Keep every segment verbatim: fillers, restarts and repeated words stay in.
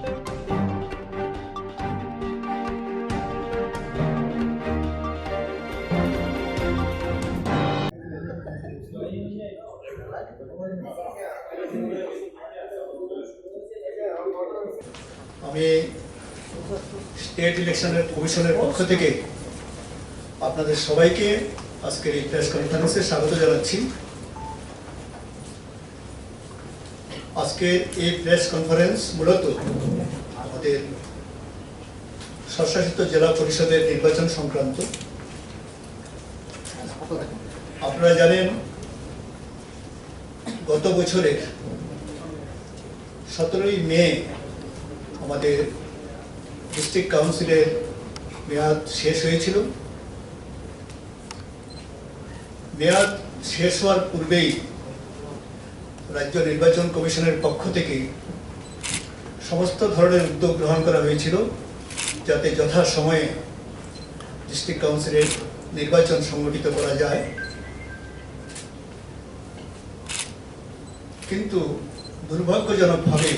আমি স্টেট ইলেকশনের কমিশনের পক্ষ থেকে আপনাদের সবাইকে আজকের এই প্রেস কনফারেন্সে স্বাগত জানাচ্ছি। আজকের এই প্রেস কনফারেন্স মূলত আমাদের স্বশাসিত জেলা পরিষদের নির্বাচন সংক্রান্ত। আপনারা জানেন, গত বছরের সতেরোই মে আমাদের ডিস্ট্রিক্ট কাউন্সিলের মেয়াদ শেষ হয়েছিল। মেয়াদ শেষ হওয়ার পূর্বেই রাজ্য নির্বাচন কমিশনের পক্ষ থেকে সমস্ত ধরনের উদ্যোগ গ্রহণ করা হয়েছিল, যাতে যথাসময়ে ডিস্ট্রিক্ট কাউন্সিলের নির্বাচন সংগঠিত করা যায়। কিন্তু দুর্ভাগ্যজনকভাবে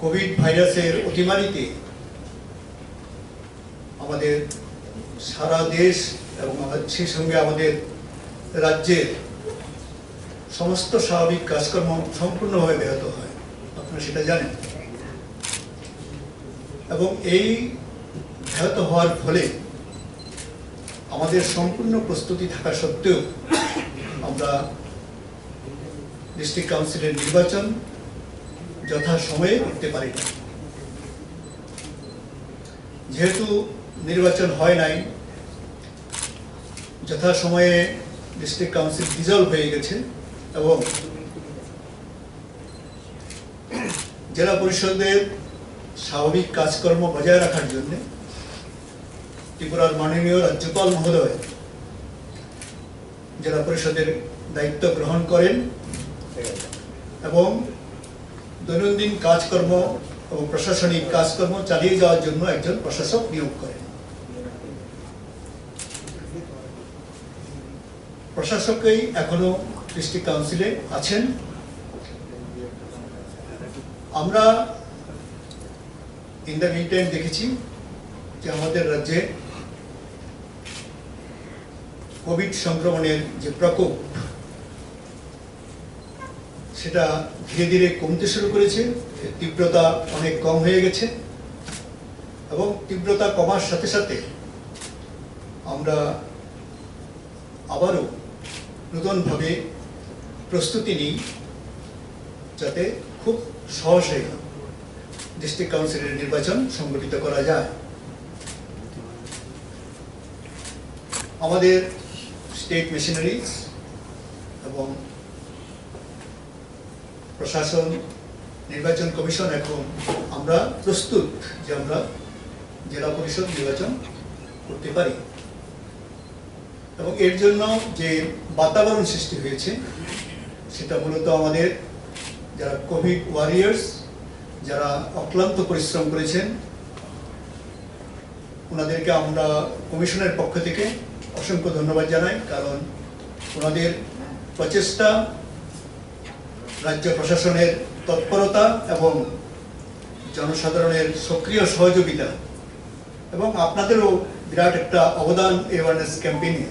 কোভিড ভাইরাসের অতিমারিতে আমাদের সারা দেশ এবং আমার, সেই সঙ্গে আমাদের রাজ্যের সমস্ত স্বাভাবিক কাজকর্ম সম্পূর্ণভাবে ব্যাহত হয়, আপনারা সেটা জানেন। এবং এই ব্যাহত হওয়ার ফলে আমাদের সম্পূর্ণ প্রস্তুতি থাকা সত্ত্বেও আমরা ডিস্ট্রিক্ট কাউন্সিলের নির্বাচন যথাসময়ে করতে পারি না। যেহেতু নির্বাচন হয় নাই, যথাসময়ে ডিস্ট্রিক্ট কাউন্সিল ডিজলভ হয়ে গেছে এবং জেলা পরিষদের স্বাভাবিক কাজকর্ম বজায় রাখার জন্য ত্রিপুরার মাননীয় রাজ্যপাল মহোদয় জেলা পরিষদের দায়িত্ব গ্রহণ করেন এবং দৈনন্দিন কাজকর্ম এবং প্রশাসনিক কাজকর্ম চালিয়ে যাওয়ার জন্য একজন প্রশাসক নিয়োগ করেন। প্রশাসকই এখনো ডিস্ট্রিক্ট কাউন্সিলে আছেন। আমরা ইন দ্য মিন টাইম দেখেছি যে আমাদের রাজ্যে কোভিড সংক্রমণের যে প্রকোপ, সেটা ধীরে ধীরে কমতে শুরু করেছে। এর তীব্রতা অনেক কম হয়ে গেছে এবং তীব্রতা কমার সাথে সাথে আমরা আবারও নতুনভাবে প্রস্তুতি নিই, যাতে খুব সহজে ডিস্ট্রিক্ট কাউন্সিলের নির্বাচন সংগঠিত করা যায়। আমাদের স্টেট মেশিনারিজ এবং প্রশাসন, নির্বাচন কমিশন, এখন আমরা প্রস্তুত যে আমরা জেলা পরিষদ নির্বাচন করতে পারি। এবং এর জন্য যে বাতাবরণ সৃষ্টি হয়েছে, সেটা মূলত আমাদের যারা কোভিড ওয়ারিয়ার্স, যারা অক্লান্ত পরিশ্রম করেছেন, ওনাদেরকে আমরা কমিশনের পক্ষ থেকে অসংখ্য ধন্যবাদ জানাই, কারণ ওনাদের প্রচেষ্টা, রাজ্য প্রশাসনের তৎপরতা এবং জনসাধারণের সক্রিয় সহযোগিতা এবং আপনাদেরও বিরাট একটা অবদান অ্যাওয়ারনেস ক্যাম্পেইনে,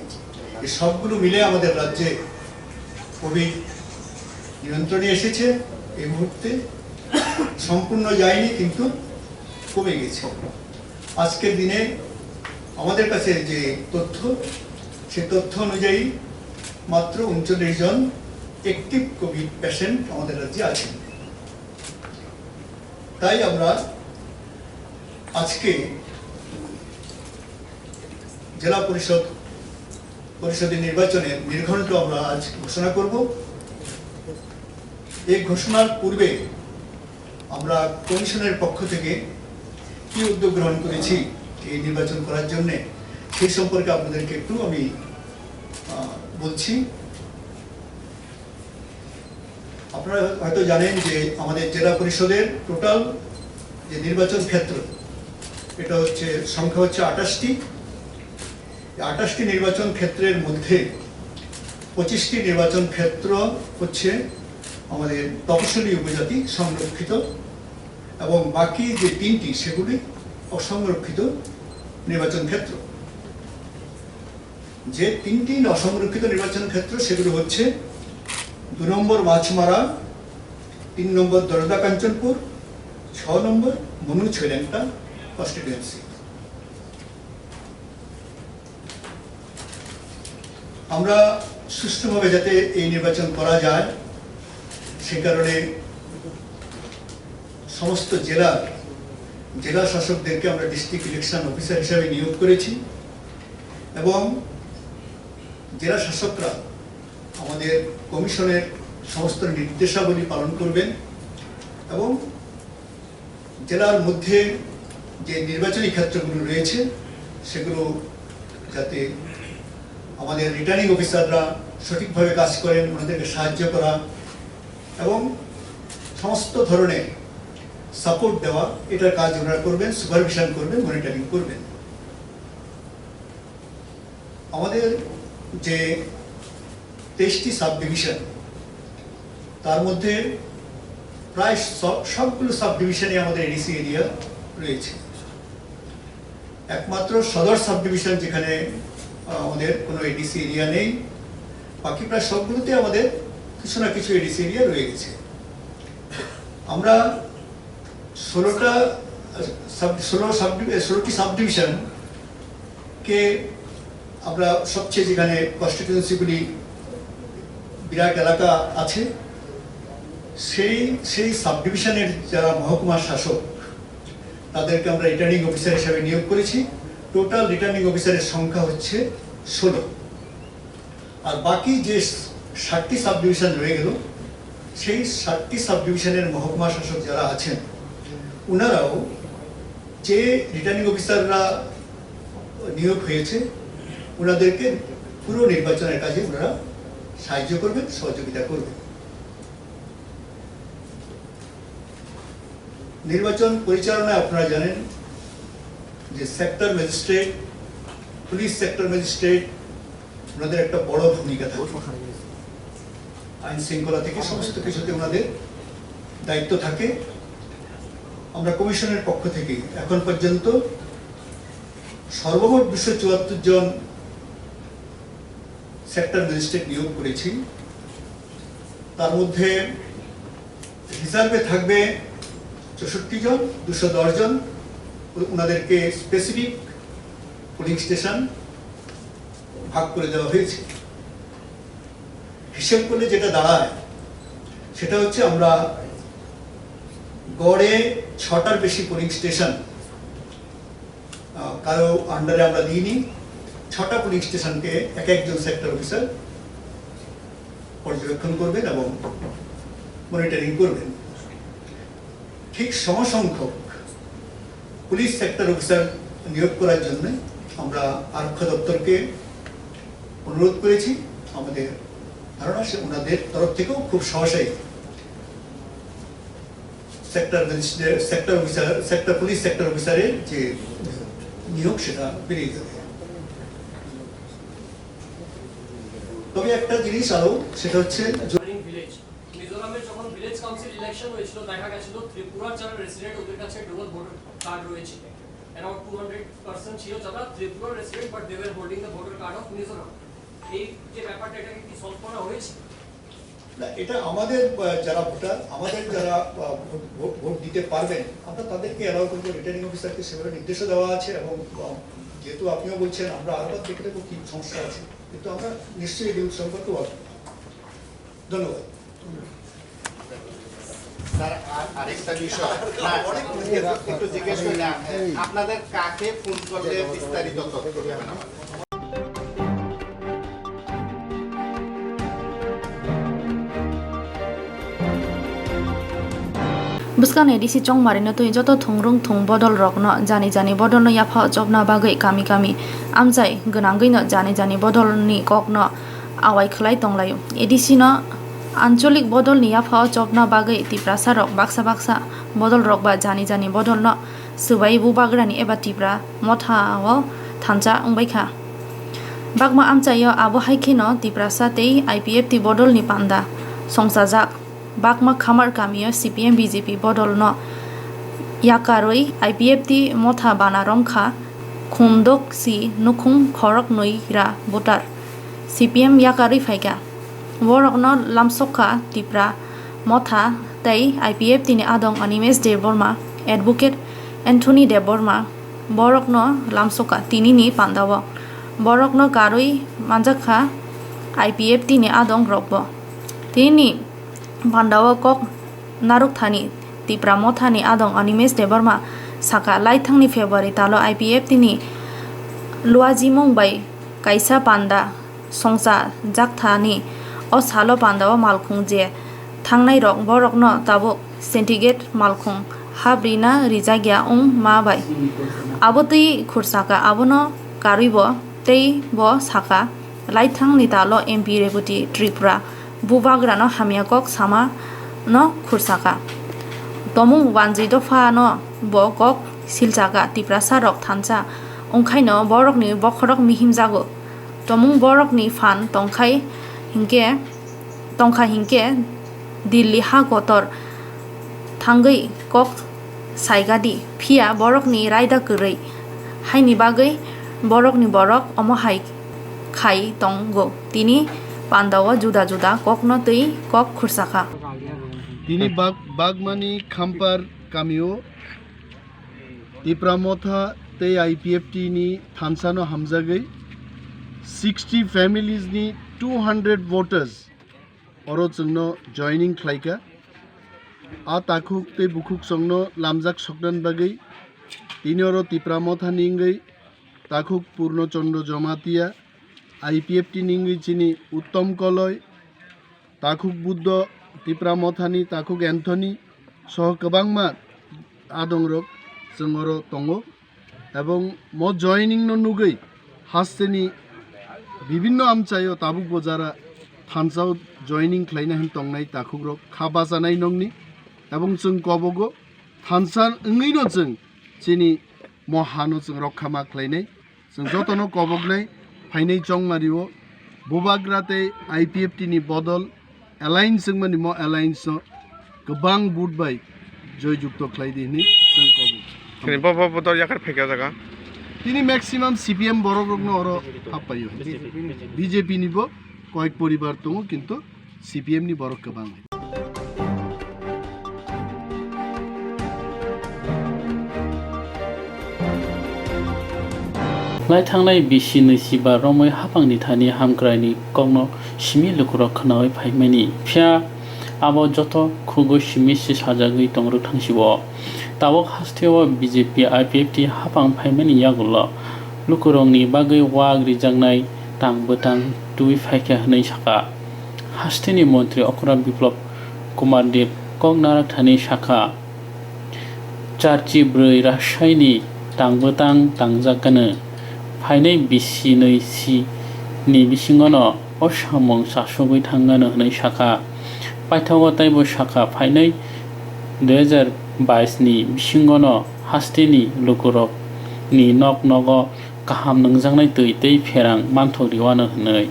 এই সবগুলো মিলে আমাদের রাজ্যে কোভিড নিয়ন্ত্রণে এসেছে। এই মুহূর্তে সম্পূর্ণ যায়নি, কিন্তু কমে গেছে। আজকের দিনে আমাদের কাছে যে তথ্য, সে তথ্য অনুযায়ী মাত্র ঊনচল্লিশ জন অ্যাক্টিভ কোভিড পেশেন্ট আমাদের রাজ্যে আছেন। তাই আমরা আজকে জেলা পরিষদ, পরিষদের নির্বাচনের নির্ঘণ্ট আমরা আজ ঘোষণা করব। এই ঘোষণার পূর্বে আমরা কমিশনের পক্ষ থেকে কি উদ্যোগ গ্রহণ করেছি এই নির্বাচন করার জন্য, সেই সম্পর্কে আপনাদেরকে একটু আমি, আহ, বলছি। আপনারা হয়তো জানেন যে আমাদের জেলা পরিষদের টোটাল যে নির্বাচন ক্ষেত্র, এটা হচ্ছে, সংখ্যা হচ্ছে আঠাশটি। এই আঠাশটি নির্বাচন ক্ষেত্রের মধ্যে পঁচিশটি নির্বাচন ক্ষেত্র হচ্ছে আমাদের তপশিলি উপজাতি সংরক্ষিত এবং বাকি যে তিনটি, সেগুলি অসংরক্ষিত নির্বাচন ক্ষেত্র। যে তিনটি অসংরক্ষিত নির্বাচন ক্ষেত্র, সেগুলো হচ্ছে দু নম্বর মাছমারা, তিন নম্বর দরদা কাঞ্চনপুর, ছ নম্বর মনু ছৈলেংটা কনস্টিটিউয়েন্সি। আমরা সুষ্ঠুভাবে যাতে এই নির্বাচন করা যায়, সে কারণে সমস্ত জেলার জেলা শাসকদেরকে আমরা ডিস্ট্রিক্ট ইলেকশন অফিসার হিসাবে নিয়োগ করেছি এবং জেলা শাসকরা আমাদের কমিশনের সমস্ত নির্দেশাবলী পালন করবেন এবং জেলার মধ্যে যে নির্বাচনী ক্ষেত্রগুলো রয়েছে, সেগুলো যাতে আমাদের রিটার্নিং অফিসাররা সঠিকভাবে কাজ করেন, ওনাদেরকে সাহায্য করা এবং সমস্ত ধরনের সাপোর্ট দেওয়া, এটার কাজ ওনারা করবেন, সুপারভিশন করবেন, মনিটরিং করবেন। আমাদের যে তেইশটি সাব ডিভিশন, তার মধ্যে প্রায় স-, সবগুলো সাব ডিভিশনে আমাদের এডিসি এরিয়া রয়েছে। একমাত্র সদর সাব ডিভিশন, যেখানে, আহ, আমাদের কোনো এডিসি এরিয়া নেই, বাকি প্রায় সবগুলোতে আমাদের কিছু না কিছু এডিসি এরিয়া রয়ে গেছে। আমরা ষোলোটা, আহ, সাব-, ষোলো সাব ডিভি-, ষোলোটি সাব ডিভিশনকে আমরা সবচেয়ে, যেখানে কনস্টিটিউয়েন্সিগুলি বিরাট এলাকা আছে, সেই, সেই সাব ডিভিশনের যারা মহকুমা শাসক, তাদেরকে আমরা রিটার্নিং অফিসার হিসাবে নিয়োগ করেছি। টোটাল রিটার্নিং অফিসারের সংখ্যা হচ্ছে ষোলো। আর বাকি যে সাতটি সাব ডিভিশন রয়ে গেল, সেই সাতটি সাব ডিভিশনের মহকুমা শাসক যারা আছেন, ওনারাও, যে রিটার্নিং অফিসাররা নিয়োগ হয়েছে, ওনাদেরকে পুরো নির্বাচনের কাজে ওনারা সাহায্য করবেন, সহযোগিতা করবেন। নির্বাচন পরিচালনায় আপনারা জানেন যে sector magistrate, police sector magistrate, ওনাদের একটা বড় ভূমিকা থাকে। আইন শৃঙ্খলা থেকে সমস্ত কিছুতে ওনাদের দায়িত্ব থাকে। আমরা কমিশনের পক্ষ থেকে এখন পর্যন্ত সর্বমোট দুশো চুয়াত্তর জন সেক্টর ম্যাজিস্ট্রেট নিয়োগ করেছি। তার মধ্যে রিজার্ভে থাকবে চৌষট্টি জন, দুশো দশ জন। ও-, ওনাদেরকে স্পেসিফিক পোলিং স্টেশন ভাগ করে দেওয়া হয়েছে। হিসেব করলে যেটা দাঁড়ায়, সেটা হচ্ছে আমরা গড়ে ছটার বেশি পোলিং স্টেশন, আহ, কারো আন্ডারে আমরা দিইনি। ছটা পোলিং স্টেশনকে এক একজন সেক্টর অফিসার পর্যবেক্ষণ করবেন এবং মনিটরিং করবেন। ঠিক সমসংখ্যক পুলিশ সেক্টর অফিসার নিয়োগ করার জন্য আমরা আরক্ষা দপ্তরকে অনুরোধ করেছি। আমাদের ধারণা, সে ওনাদের তরফ থেকেও খুব সহসাই sector magistrate, sector officer, sector police sector অফিসারের যে নিয়োগ, সেটা বেরিয়ে যাবে। তবে একটা জিনিস আরও, সেটা হচ্ছে জ- ভিলেজ, মিজোরামে যখন ভিলেজ কাউন্সিল ইলেকশন হয়েছিল, দেখা গেছিল ত্রিপুরার যারা রেসিডেন্ট, ওদের কাছে ডবল ভোটার কার্ড রয়েছে। অ্যারাউন্ড টু হান্ড্রেড পার্সেন্ট ছিল যারা ত্রিপুরার resident, but they were holding the voter card of Mizoram। এই যে ব্যাপারটা, এটাকে কি সলভ করা হয়েছে? না, এটা আমাদের, আহ, যারা ভোটার, আমাদের যারা, আহ, ভোট, ভোট, ভোট দিতে পারবেন, আমরা তাদেরকে অ্যালাউ করবো। রিটার্নিং অফিসারকে সেভাবে নির্দেশও দেওয়া আছে এবং, আহ, যেহেতু আপনিও বলছেন, আমরা আরও দেখে নেবো কী সমস্যা আছে, কিন্তু আমরা নিশ্চয়ই এই সম্পর্কে ওয়ার্ক করবো। ধন্যবাদ। স্যার, আর আরেকটা বিষয়, না, একটু জিজ্ঞেস করি না, আপনাদের কাকে ফোন করলে বিস্তারিত তথ্য দেবেন আমাদের? Bwskang ni A D C Chongmari no twi joto thungrung thung bodol rok no jani jani bodol no yapha chopna bagwi kami kami amchai gwnangwi no jani jani bodol ni kok no awai khwlai tonglaio. A D C no ancholik bodol ni yapha o chopna bagwi Tiprasa rok baksa baksa bodol rok ba jani jani bodol no swbai Bubagrani eba Tipra Motha o thansa wngbaikha. Bakma amchaio abo hai kheno Tiprasa tei I P F T bodol ni panda songchajak. Bakma Khamar kamio C P M B J P bodol no yakarwi I P F T motha bana romkha, khundok si nukhung khorok nwi ra voter C P M yakarwi phaikha. Borokno lamsokha Tipra motha tei I P F T ni adong Animesh Debbarma, advocate Anthony Debbarma, borokno lamsokha tinini pandao. Borokno karwi manjakha I P F T ni adong rokbo. Tinini pandao kok narwkthani Tipra mothani adong Animesh Debbarma saka, laithangni February talo I P F T ni luajimung bai kaisa panda songcha jakthani o salo pandao malkhung je thangnairok borokno tabuk syndicate malkhung habrina rijakya wng ma bai. Abo twi khursaka, abono karwibo tei bo saka, laithangni talo M P Rebati Tripura bubagrano hamya kok sama no khursaka. Tomung wanjwi dopha no bo kok silchaka, Tiprasa rok thansa wngkhaino borokni bokhorok mihimjago. Tomung borokni phan tongkhai hinkhe, tongkha hinkhe Delhi ha kotor thangwi kok saigadi, phiya borokni raida kwrwi. Haini bagwi borokni borok omo hai khai tongo. Tini pandao juda juda kokno twi kok khursakha. Tini Bag-, Bagmani Khampar kamio Tipra Motha tei I P F T ni thansano hamjagwi sixty families ni two hundred voters oro chwngno joining khlaikha. A takhuk tei bukhuk chwngno lamjak soknani bagwi tini oro Tipra Motha ni wngwi takhuk Purno Chandra Jamatia, I P F T ni wngwi chini Uttom Koloi, takhuk Buddho, Tipra Mothani takhuk Anthony soho kwbangma adongrok chwng oro tongo. Ebong mo joining no nugwi hasteni bibinno amchaio tabukbo jara thansao joining khlaina hin tongnai takhukrok kha bachanai nokni. Ebong chwng kobogo thansa wngwino chwng chini mo hano chwng rokha ma khlainai. Chwng jotono koboknai phainai chongmario Bubagra tei I P F T ni bodol alliance wngmani mo alliance no kwbang vote bai joy jukto khlai di hwnwi chwng kobok. Tini bo, bo, bo dol yakar phaikha o jaga. Tini maximum C P M borok rokno oro happaio. B J P ni bo koyek poribar tongo, kintu C P M ni borok kwbang. Laithangnai bisi nwi siba romwi haphangni thani hamkraini kokno simi lukurok khnaui phaimani. Phiya abo joto khugui simi si sajagwi tongrwk thangsio. Tabuk hasteo B J P I P F T haphang phaimani yagulo lukurokni bagwi wak rijaknai tang bwtang twi phaikha hwnwi sakha. Hasteni montri okra Biplab Kumar Deb kok narak thani sakha, charchi bwrwi rasaini tang bwtang tangjak gano. Phainai bisi nwi si ni bisingono o samung chasugwi thang gano hwnwi sakha. Paithago taibo sakha, phainai dui hajar bais ni bisingono hasteni lukurokni nok nogo kaham nungjaknai twi tei pherang manthok riwano hwnwi.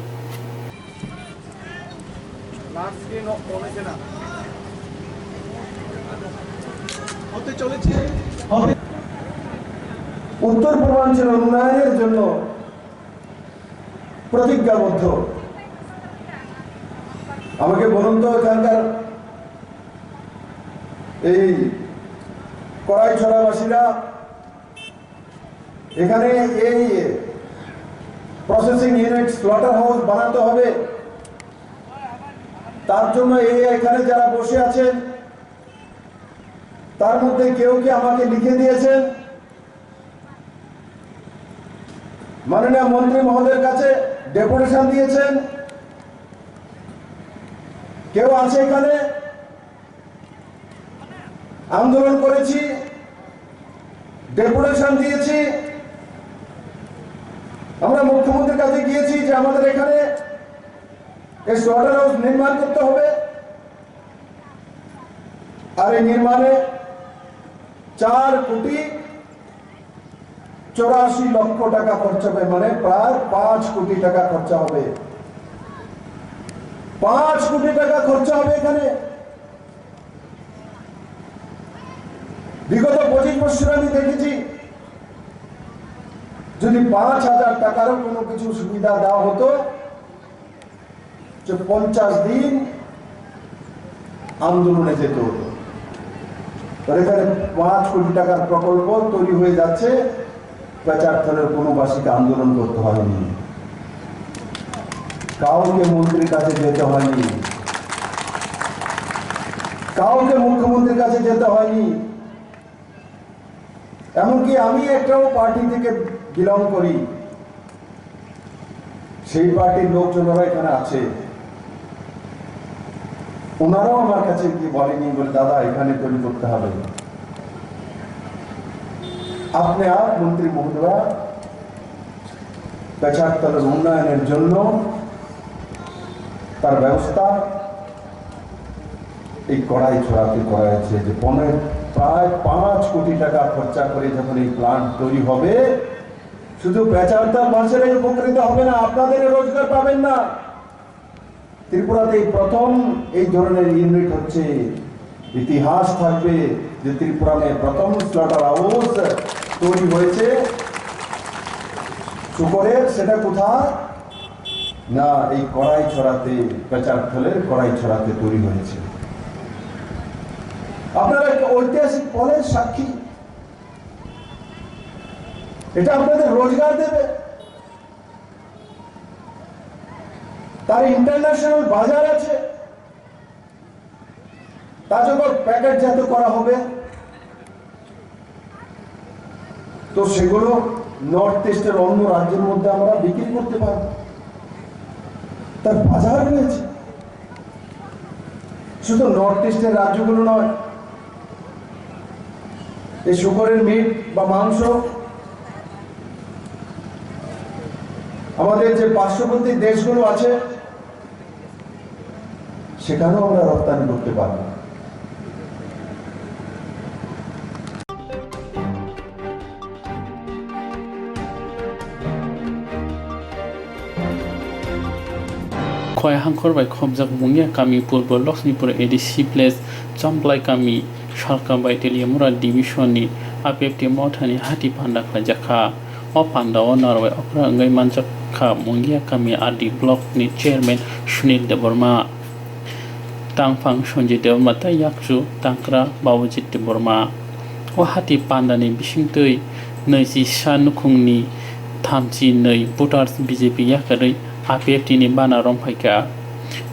উত্তর পূর্বাঞ্চল উন্নয়নের জন্য প্রতিজ্ঞাবদ্ধ। আমাকে বলুন তো, এখানকার এই কড়াইছড়াবাসীরা এখানে এই প্রসেসিং ইউনিট, স্লটার হাউস বানাতে হবে, তার জন্য এই এখানে যারা বসে আছেন, তার মধ্যে কেউ কি আমাকে লিখে দিয়েছেন? মাননীয় মন্ত্রী মহোদয়ের কাছে ডেপুটেশন দিয়েছেন? কেউ আছে এখানে? আন্দোলন করেছি, ডেপুটেশন দিয়েছি, আমরা মুখ্যমন্ত্রীর কাছে গিয়েছি যে আমাদের এখানে এই স্লটার হাউস নির্মাণ করতে হবে। আর এই নির্মাণে চার কোটি চৌরাশি লক্ষ টাকা খরচ হবে, মানে প্রায় পাঁচ কোটি টাকা খরচা হবে। পাঁচ কোটি টাকা খরচা হবে এখানে। বিগত পঁচিশ বছর আমি দেখেছি, যদি পাঁচ হাজার টাকারও কোনো কিছু সুবিধা দেওয়া হতো, যে পঞ্চাশ দিন আন্দোলনে যেত হতো। আর এখানে পাঁচ কোটি টাকার প্রকল্প তৈরি হয়ে যাচ্ছে, পেচারথলের কোনো বাসীকে আন্দোলন করতে হয়নি, কাউকে মন্ত্রীর কাছে যেতে হয়নি, কাউকে মুখ্যমন্ত্রীর কাছে যেতে হয়নি। এমনকি আমি একটাও পার্টি থেকে বিলং করি, সেই পার্টির লোকজনেরা এখানে আছে, ওনারাও আমার কাছে কি বলেনি, বলে, "দাদা, এখানে তৈরি করতে হবে।" আপনি আর মন্ত্রী মহোদয়া পেচারতলের উন্নয়নের জন্য তার ব্যবস্থা এই কড়াই ছড়াতে করা হয়েছে, যে পনেরো, প্রায় পাঁচ কোটি টাকা খরচা করে যখন এই প্ল্যান্ট তৈরি হবে, শুধু পেচারতল মানুষেরাই উপকৃত হবে না, আপনাদের রোজগার পাবেন না। ত্রিপুরাতে এই প্রথম এই ধরনের ইউনিট হচ্ছে, ইতিহাস থাকবে যে ত্রিপুরা মে প্রথম স্লটার হাউস তৈরি হয়েছে শুকরের। সেটা কোথায়? না, এই কড়াই ছড়াতে, পেচারথলের কড়াই ছড়াতে তৈরি হয়েছে। আপনারা একটা ঐতিহাসিক পলের সাক্ষী, এটা আপনাদের রোজগার দেবে। তার ইন্টারন্যাশনাল বাজার আছে, তা যখন প্যাকেটজাত করা হবে, তো সেগুলো নর্থ ইস্টের অন্য রাজ্যের মধ্যে আমরা বিক্রি করতে পারবো, তার বাজার রয়েছে। শুধু নর্থ ইস্টের রাজ্যগুলো নয়, এই শুকরের মিট বা মাংস আমাদের যে পার্শ্ববর্তী দেশগুলো আছে, সেখানেও আমরা রপ্তানি করতে পারবো। Khowai hangkhor bai khopjak Mungia kami Purbo Lakshmipur A D C village Champlai kami Salka bai Teliamura division ni A P F T mothani hati panda khlaijak kha. O panda o narwai okra wngwi manjak kha Mungia kami R D block ni chairman Sunil Debbarma. Tangphang Sanjay Debbarma tei yakchu tangkra Babujit Debbarma. O hati pandani bisingtwi nwi chisa nukhungni thamchi nwi voters B J P yakarwi A P F T ni bana romphaikha.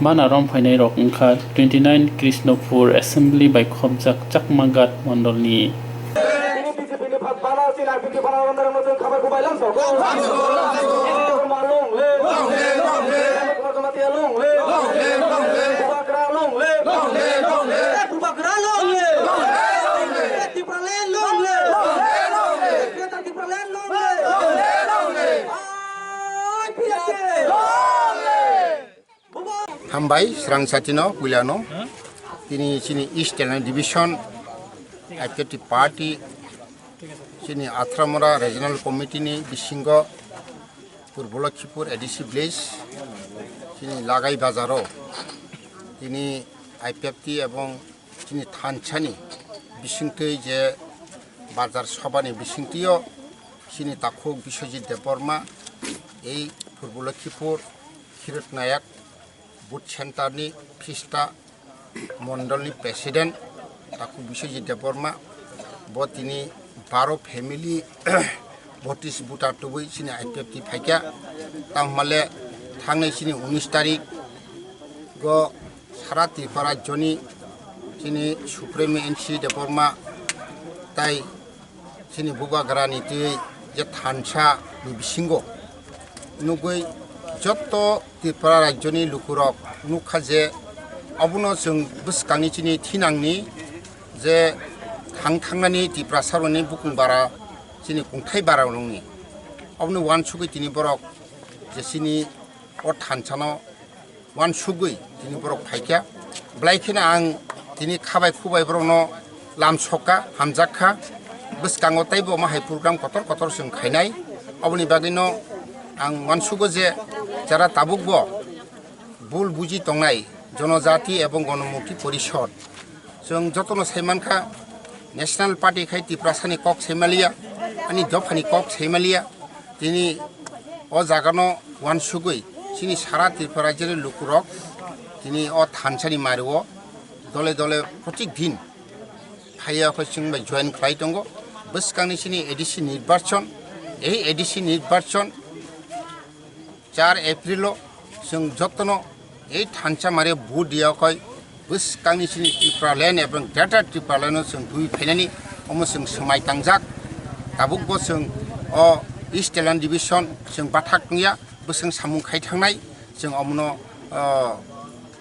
Bana romphainairok wngkha twenty nine Krishnapur Assembly bai khopjak Chakmaghat mondolni. Bini B J P ni phat bana chini I P T bana rondar rondar chwng khabar kubai lam soko. Debbarma long live. Debbarma Jamatia long live. Bubagra long live. Eh, Bubagra long live. Eh, Tipraland long live. Greater Tipraland long live. I P F T long live. Hambai, srang satino, puilano. Tini chini East Telang Division, I P F T Party, chini Athramura Regional Committee ni bisingo Purbo Lakhipur A D C Village, chini Lagai Bazaro, tini I P F T ebong chini thansani bisingtwi je bazar sobani bisingtwio chini takhuk Biswajit Debbarma, ei Purbo Lakhipur Khirot Nayak Booth Center ni Pista Mondol ni President takhuk Biswajit Debbarma, bo tini baro family votis buta tubui chini I P F T phaikha. Tangmale thangnai chini unis tarik go sara Tripura rajyoni chini Supreme N C Debbarma tai chini Bubagrani twi je thansa ni bisingo nugui jotto Tripura rajyoni lukurok nukha je obono chwng bwskangni chini thinangni je thang thangnani Tiprasarokni bukung bara chini kungthai bara rokni oboni uansugui tini borok je chini o thansano uansugui tini borok phaikha. Belai kheno ang tini khabai khubai borokno lamsokha, hamjakha. Bwskango teibo omo hai program kotor kotor chwng khainai. Oboni bagwino ang uansugo je jara tabukbo bul buji tongnai Jonojati ebong Gonomukti Porishod, chwng jotono sai mankha, National Party khai Tiprasani kok saimalia, ani dophani kok saimalia. Tini o jagano uansugwi chini sara Tripura rajyoni lukurok tini o thansani mario dole dole protik din phaiya khe chwng bai join khlai tongo. Bwskangni chini A D C nirbachon, ei A D C nirbachon char April o chwng jotono ei thansa mare vote diya koi bwskangni chini Tipraland ebong Greater Tipraland o chwng twi phainani omo chwng swmai tangjak. Tabukbo chwng o East Telang Division chwng bathak tongya, bwswng samung khai thangnai chwng omono, o,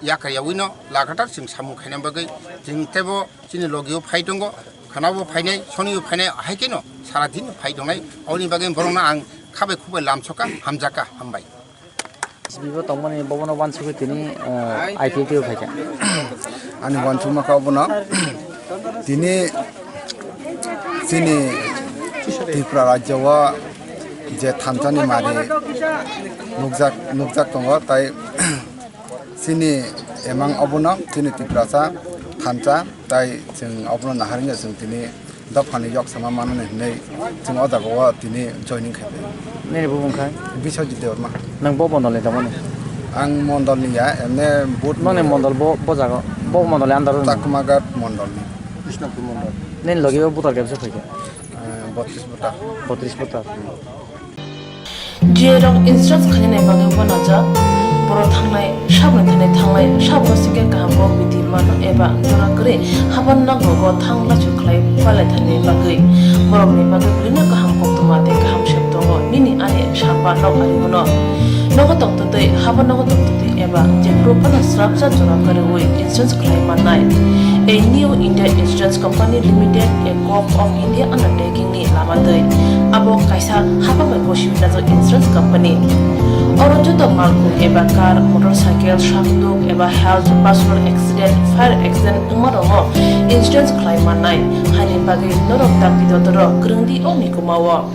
yakar yawino lagatar chwng samung khaina bagwi chwng teibo chini logio phai tongo, khwnabo phainai, sonio phainai, hai kheno sara din phai tongnai. Aboni bagwi borokno ang khabai khubai lamsoka, hamjaka, hambai. Bibo tongmani bobono uansugwi tini, eh, I P F T o phaikha. Ani uansukma kha obono. Tini chini Tripura rajyo o je thansani mari nukjak, nukjak tongo, tai chini emang obono chini Tiprasa thansa, tai chwng obono naharwngya chwng tini dophani yok sama manani hinwi chwng o jaga o tini joining khai pai. Nini bumung khai? Biswajit Debbarma. Nwng bo mondol ni tamo ni? Ang mondol ni ya, emne but Noni mondol bo, bo jaga, bo mondol ni under o ni? Chakmaghat mondol ni. Krishnapur mondol. Nini logi o voter kebsa phaikha? Eh, botris voter. Botris voter. Jiyarok insurance khainani bagwi uanajak, borok thangnai, saboni thani thangnai, saboni sike kaham kok bidi mano eba jora kwrwi haban nangkukgo thang lachu khlai palaithani bagwi. Borokni bagwi bwrwino kaham koktwma tei kaham sep tongo, nini ani samba nok ari bono. Nogo tongtwtwi, haban nogo tongtwtwi eba jephuru phano srapsa jora kwrwi insurance khlai mannai. A New India Insurance Company Limited, a Govt of India undertaking ni lama twi. Abo kaisa hapang bai bo simi najak insurance company. Oro joto malkhung eba car, motorcycle, sakduk eba health, personal accident, fire accident wngma rokno insurance khlai mannai. Haini bagwi norok dakti dotoro kwrwng di o mikuma o.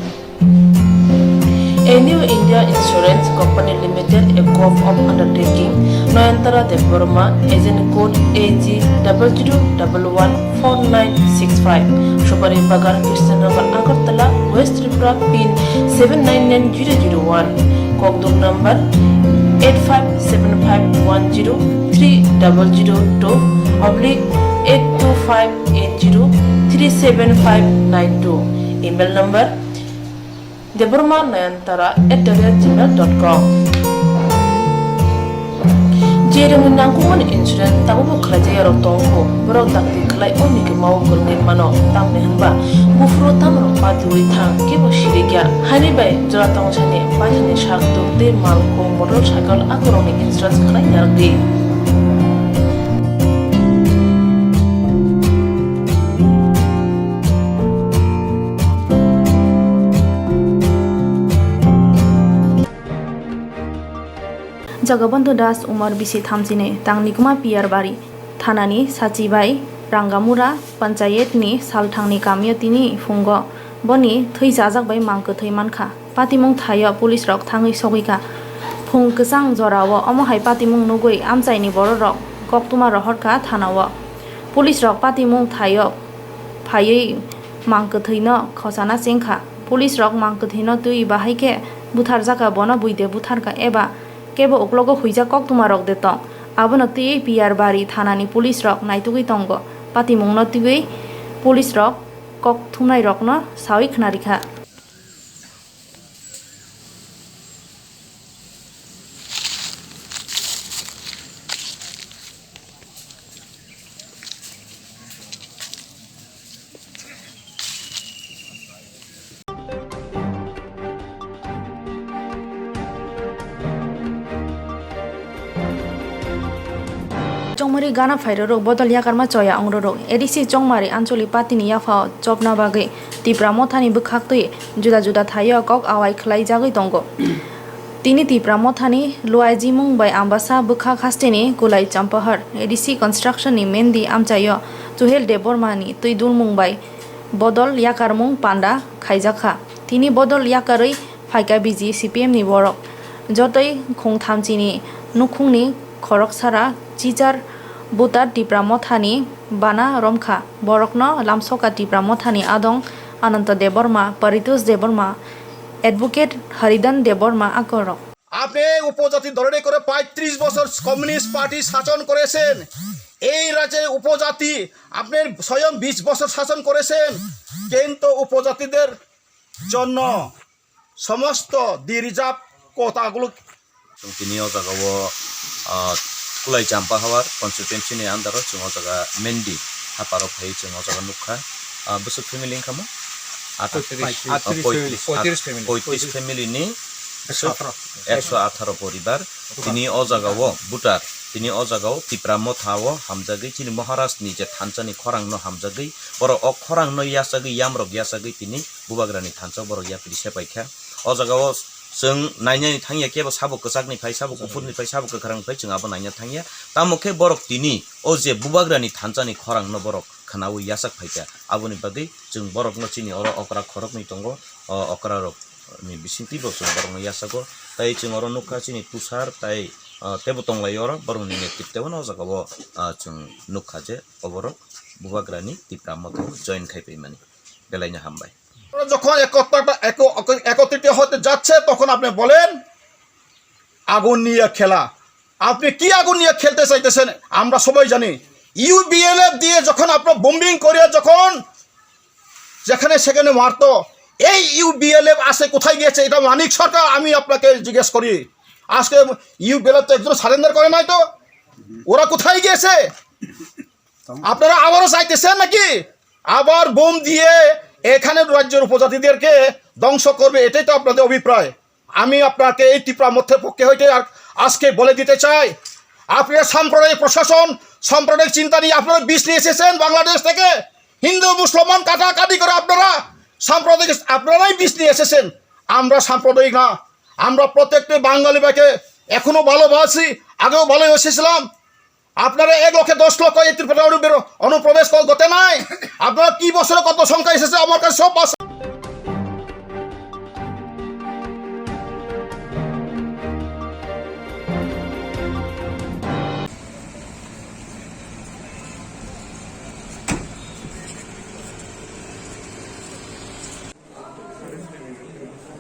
A New India Insurance Company Limited, a Govt of undertaking, Nayantara Debbarma, agent code A G double zero double one four nine six five, Subari Bagan, Krishnanagar, Agartala, West Tripura, pin seven nine nine zero zero one, kokduk number eight five seven five one zero three double zero two oblique eight two five eight zero three seven five nine two, email number Debbarma Nayantara at the rate gmail dot com. Jerwngni nangkukmani insurance tabukbo khlaijak yarok tongo, borok dakti khlai o mikuma o kwrwngwi mano, tamni hwnba buphuru tamrok patiwi thang kebo sirikya. Haini bai jora tongsani paithani sak tuk tei malkhung motorcycle akorokni insurance khlai narwkdi. Jagabandhu Das, umor bisi thamjini, tang Nikuma Piyar Bari, thanani Sachibai, Rangamura, panchayetni salthangni kamio tini phungo boni thwi chajak bai mang kwthwi mankha. Patimung thaio police rok thangwi sogwikha. Phung kwchang jorao omo hai patimung nugwi amchaini bororok koktwma rohorkha thanao. Police rok patimung thaio phaiwi mang kwthwino khosana chengkha. Police rok mang kwthwino twiwi bahai khe butharjakha, bono buide butharkha eba kebo uklogo huijak koktwma rok de tong. Abono twiwi Piyar Bari thanani police rok naitugwi tongo. Patimungno twiwi police rok kok thumnai rokno sawi khna rikha. Chongmari gana phairorok bodol yakarma choya ongrorok. A D C Chongmari Ancholi Party ni yaphao chopna bagwi Tipra Mothani bwkhaktwi juda juda thaio kok awai khlai jagwi tongo. Tini Tipra Mothani luaijimung bai Ambasa bwkhak hasteni Kulai Champahar A D C Construction ni Mendi amchaio Suhel Debbarma ni twi dulmung bai bodol yakarmung panda khaijakha. Tini bodol yakarwi phaikha B J C P M ni borok. Jotoi khung thamchini nukhungni khoroksara chichar Butar Tipra Mothani bana romkha. Borokno lamsoka Tipra Mothani adong Ananta Debbarma, Paritosh Debbarma, Advocate Haridan Debbarma akorok. আপনি উপজাতি ধরে করে পঁয়ত্রিশ বছর communist party শাসন করেছেন। এই রাজ্যে উপজাতি আপনি স্বয়ং বিশ বছর শাসন করেছেন, কিন্তু উপজাতিদের জন্য সমস্ত ডি রিজার্ভ কোটাগুলো Chwng tini o jaga o, ah, Kulai Champa Hawar constituency ni under o chwng o jaga Mendi haparo phai chwng o jaga nukha. Ah, bwswk family wngkha mo? Atharo. Poitris. Ah, poitris, poitris family. Poitris family ni Ekso atharo. Ekso atharo poribar. Tini o jaga o butar. Tini o jaga o Tipra Motha o hamjagwi chini Maharaj ni je thansa ni khorang no hamjagwi borok o khorang no yachagwi yamrok yachagwi tini Bubagra ni thansa o borok yapri sepaikha. O jaga o chwng nainani thangya kebo sabo kwchak ni phai, sabo kuphur ni phai, sabo kwkhwrang ni phai, chwng abo naina thangya. Tamo khe borok tini o je Bubagra ni thansa ni khorang no borok khwnaui yachak phaikha. Aboni bagwi chwng borok no chini oro okra khoroknwi tongo, o okra rok ni bisingtwi bo chwng borok no yachago. Tai chwng oro nukha chini Tushar tai, ah, tebo tonglai oro borok ni netrito no o jaga o, ah, chwng nukha je oborok Bubagra ni Tipra Motha o join khai paimani belai no hambai. যখন একতা-, এক-, একত্রিত হতে যাচ্ছে, তখন আপনি বলেন, "আগুন নিয়ে খেলা।" আপনি কি আগুন নিয়ে খেলতে চাইতেছেন? আমরা সবাই জানি, ইউবিএলএফ দিয়ে যখন আপনার বোম্বিং করে, যখন যেখানে সেখানে মারতো, এই ইউবিএলএফ আছে কোথায় গিয়েছে? এটা মানিক সরকার, আমি আপনাকে জিজ্ঞেস করি, আজকে ইউবিএলএফ তো একজন সারেন্ডার করে নাই তো, ওরা কোথায় গিয়েছে? আপনারা আবারও চাইতেছেন নাকি আবার বোম দিয়ে এখানে রাজ্যের উপজাতিদেরকে ধ্বংস করবে, এটাই তো আপনাদের অভিপ্রায়? আমি আপনাকে এই ত্রিপুরা মথের পক্ষে হইতে আর আজকে বলে দিতে চাই, আপনি সাম্প্রদায়িক প্রশাসন, সাম্প্রদায়িক চিন্তা নিয়ে আপনারা বিষ নিয়ে এসেছেন বাংলাদেশ থেকে। হিন্দু মুসলমান কাটাকাটি করে আপনারা সাম্প্রদায়িক, আপনারাই বিষ নিয়ে এসেছেন। আমরা সাম্প্রদায়িক না, আমরা প্রত্যেকটি বাঙালি ভাইকে এখনো ভালোবাসি, আগেও ভালোবেসেছিলাম। আপনারা এক লক্ষে দশ লক্ষ এই ত্রিপুরা অনুপ্র-, অনুপ্রবেশ ক-, করতে নাই। আপনারা কি বছরে কত সংখ্যা এসেছে আমার কাছে সব পাস-,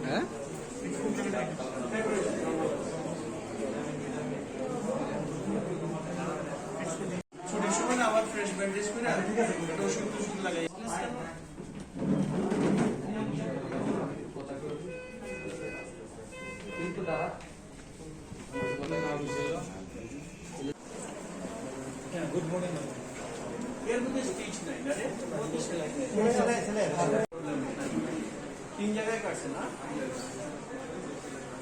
হ্যাঁ? ছুটির সময় না আবার ফ্রেশ ব্যান্ডেজ করে একটা ওষুধ টষুধ লাগাই। হ্যাঁ, গুড মর্নিং। এর মধ্যে স্টিচ নাই না রে? তিন জায়গায় কাটছে না?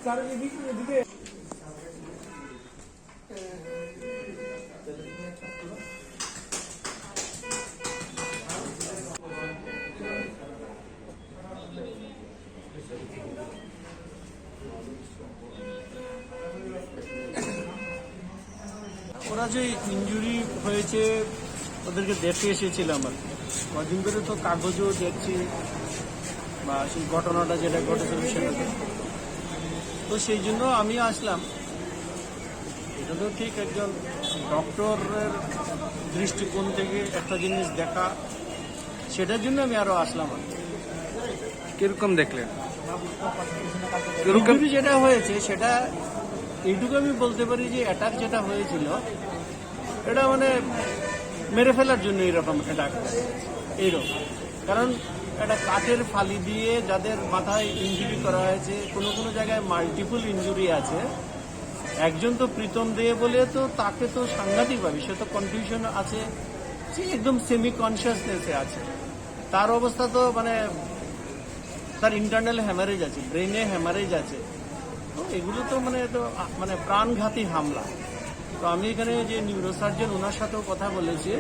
স্যার, এদিকে, এদিকে। ওরা যে ইনজুরি হয়েছে, ওদেরকে দেখতে এসেছিলাম আর কি। কদিন ধরে তো কাগজও দেখছি, বা সেই ঘটনাটা যেটা ঘটেছিল সেটা দেখছি। তো সেই জন্য আমি আসলাম। এটা তো ঠিক একজন ডক্টরের দৃষ্টিকোণ থেকে একটা জিনিস দেখা, সেটার জন্য আমি আরো আসলাম আর কি। কিরকম দেখলেন? কিরকম? ইনজুরি যেটা হয়েছে, সেটা এইটুকু আমি বলতে পারি যে অ্যাটাক যেটা হয়েছিল, এটা মানে মেরে ফেলার জন্য এরকম অ্যাটাক, এইরকম। কারণ একটা কাঠের ফালি দিয়ে যাদের মাথায় ইনজুরি করা হয়েছে, কোনো কোনো জায়গায় মাল্টিপল ইনজুরি আছে। একজন তো প্রীতম দে বলে, তো তাকে তো সাংঘাতিকভাবে, সে তো কনফিউশন আছে, সে একদম সেমি কনসিয়াসনেসে আছে। তার অবস্থা তো মানে তার ইন্টারনাল হ্যামারেজ আছে, ব্রেনে হ্যামারেজ আছে। তো এগুলো তো মানে তো, আ, মানে প্রাণঘাতী হামলা। তো আমি এখানে যে নিউরোসার্জন, ওনার সাথেও কথা বলেছি।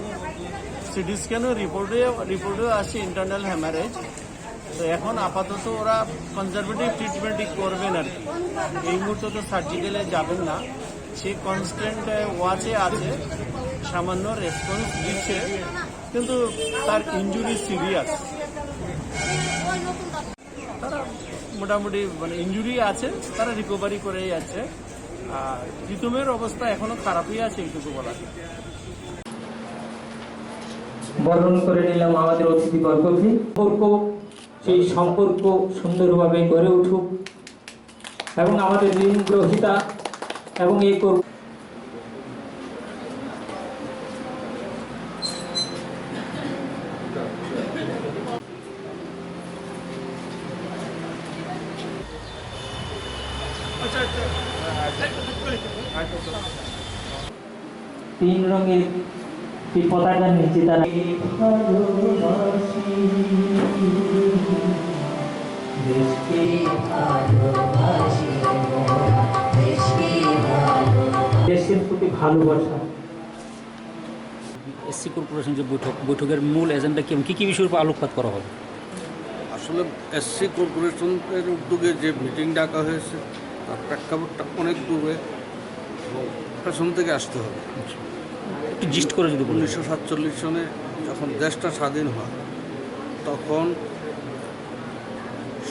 সিটি স্ক্যানও রিপোর্টে, রিপোর্টেও আসছে ইন্টারনাল হ্যামারেজ। তো এখন আপাতত ওরা কনজারভেটিভ ট্রিটমেন্টই করবেন আর কি। এই মুহূর্তে তো সার্জিক্যালে যাবেন না। সে কনস্ট্যান্ট ওয়াচে আছে, সামান্য রেসপন্স দিচ্ছে, কিন্তু তার ইনজুরি সিরিয়াস। তারা মোটামুটি মানে ইনজুরি আছে, তারা রিকভারি করে যাচ্ছে। আর প্রীতমের অবস্থা এখনো খারাপই আছে, এইটুকু বলা যায়। বরণ করে নিলাম আমাদের অতিথিবর্গকে। সম্পর্ক, সেই সম্পর্ক সুন্দরভাবে গড়ে উঠুক এবং আমাদের ঋণ গ্রহীতা এবং এই কর- তিন রঙের একটি পতাকার নিচে তারা দেশের প্রতি ভালোবাসা। এসসি কর্পোরেশন যে বৈঠক, বৈঠকের মূল এজেন্ডা কি এবং কি কি বিষয়ের উপর আলোকপাত করা হবে? আসলে এসসি কর্পোরেশনের উদ্যোগে যে মিটিং ডাকা হয়েছে, তার প্রেক্ষাপটটা অনেক দূরে এবং পেছন থেকে আসতে হবে। একটু জিস্ট করে যদি বলেন। উনিশশো সাতচল্লিশ সনে যখন দেশটা স্বাধীন হয়, তখন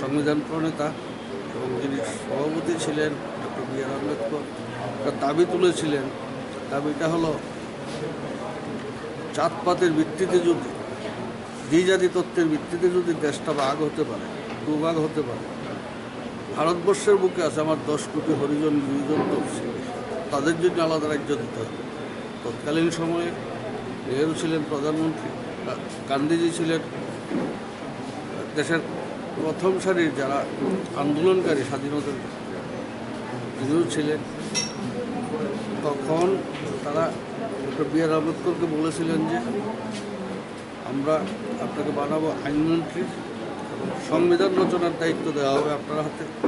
সংবিধান প্রণেতা এবং যিনি সভাপতি ছিলেন ডক্টর বি আর আম্বেদকর, তার দাবি তুলেছিলেন। দাবিটা হলো, জাতপাতের ভিত্তিতে যদি, দ্বিজাতি তত্ত্বের ভিত্তিতে যদি দেশটা ভাগ হতে পারে, দুভাগ হতে পারে, ভারতবর্ষের বুকে আছে আমার দশ কোটি হরিজন, গিরিজন, তফসিলি, তাদের জন্য আলাদা রাজ্য দিতে হবে। তৎকালীন সময়ে নেহেরু ছিলেন প্রধানমন্ত্রী, গা-, গান্ধীজি ছিলেন দেশের প্রথম সারির যারা আন্দোলনকারী স্বাধীনতার, তিনিও ছিলেন। তখন তারা ডক্টর বি আর আম্বেদকরকে বলেছিলেন যে, "আমরা আপনাকে বানাবো আইনমন্ত্রী, সংবিধান রচনার দায়িত্ব দেওয়া হবে আপনার হাতে।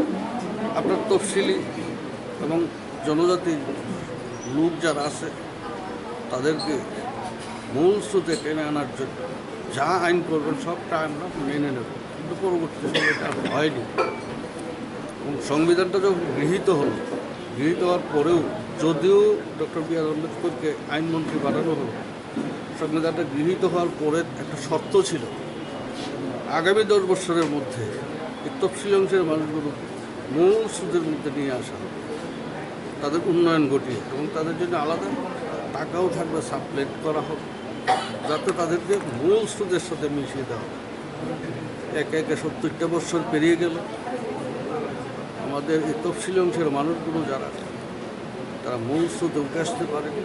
আপনার তফসিলি এবং জনজাতি লোক যারা আছে, তাদেরকে মূল স্রোতে টেনে আনার জন্য যা আইন করবেন, সবটা আমরা মেনে নেব।" কিন্তু পরবর্তী সময় এটা আর হয়নি। এবং সংবিধানটা যখন গৃহীত হলো, গৃহীত হওয়ার পরেও যদিও ডক্টর বি আর আম্বেদকরকে আইনমন্ত্রী বানানো হলো, সংবিধানটা গৃহীত হওয়ার পরে একটা শর্ত ছিল, আগামী দশ বছরের মধ্যে এই তফসিলি অংশের মানুষগুলো মূল স্রোতের মধ্যে নিয়ে আসা হবে, তাদের উন্নয়ন ঘটিয়ে এবং তাদের জন্য আলাদা টাকাও থাকবে, সাপ্লাই করা হবে, যাতে তাদেরকে মূল স্রোতের সাথে মিশিয়ে দেওয়া হবে। একে একে সত্তরটা বছর পেরিয়ে গেল। আমাদের এই তফসিলি অংশের মানুষগুলো যারা, তারা মূল স্রোতে উঠে আসতে পারেনি।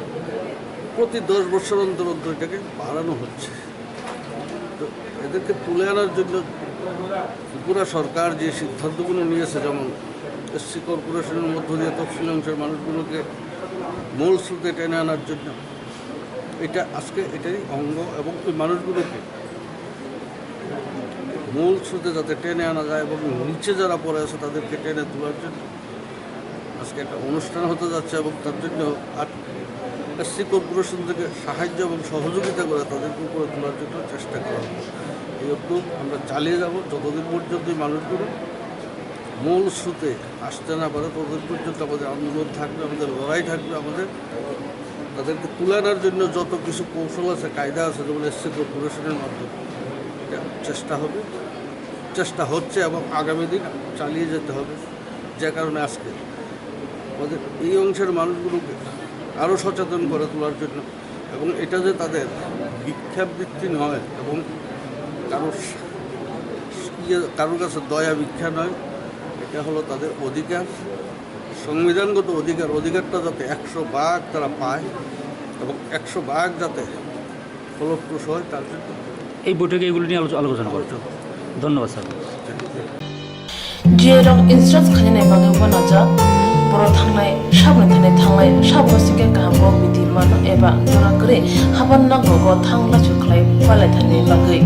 প্রতি দশ বছর অন্তর অন্তর এটাকে বাড়ানো হচ্ছে। তো এদেরকে তুলে আনার জন্য ত্রিপুরা সরকার যে সিদ্ধান্তগুলো নিয়েছে, যেমন এসসি কর্পোরেশনের মধ্য দিয়ে তফসিলি অংশের মানুষগুলোকে মূল স্রোতে টেনে আনার জন্য, এটা আজকে এটারই অঙ্গ। এবং ওই মানুষগুলোকে মূল স্রোতে যাতে টেনে আনা যায় এবং নিচে যারা পড়ে আছে তাদেরকে টেনে তোলার জন্য আজকে একটা অনুষ্ঠান হতে যাচ্ছে। এবং তার জন্য আর এসসি কর্পোরেশন থেকে সাহায্য এবং সহযোগিতা করে তাদেরকে উপরে তোলার জন্য চেষ্টা করা হবে। এই উদ্যোগ আমরা চালিয়ে যাব যতদিন পর্যন্ত এই মানুষগুলো মূল স্রোতে আসতে না পারে, ততদিন পর্যন্ত আমাদের আন্দোলন থাকবে, আমাদের লড়াই থাকবে, আমাদের তাদেরকে তুলে আনার জন্য যত কিছু কৌশল আছে, কায়দা আছে, যেমন এসসি কর্পোরেশনের মাধ্যমে, এটা চেষ্টা হবে, চেষ্টা হচ্ছে এবং আগামী দিন চালিয়ে যেতে হবে। যে কারণে আজকে আমাদের এই অংশের মানুষগুলোকে আরও সচেতন করে তোলার জন্য, এবং এটা যে তাদের ভিক্ষাবৃত্তি নয় এবং কারোর ইয়ে, কারোর কাছে দয়া ভিক্ষা নয়, এটা হলো তাদের অধিকার, সংবিধানগত অধিকার। অধিকারটা যাতে একশো ভাগ তারা পায় এবং একশো ভাগ যাতে ফলপ্রসূ হয়, তার জন্য এই বৈঠকে এগুলো নিয়ে আলোচ-, আলোচনা করা হচ্ছে। ধন্যবাদ, sir. G A rok insurance khainai bagwi uanajak. Borok thangnai, saboni thani thangnai, saboni singkhe kaham kok bidi mano eba jora kwrwi haban nogo thang lachu khlai palai thani bagwi.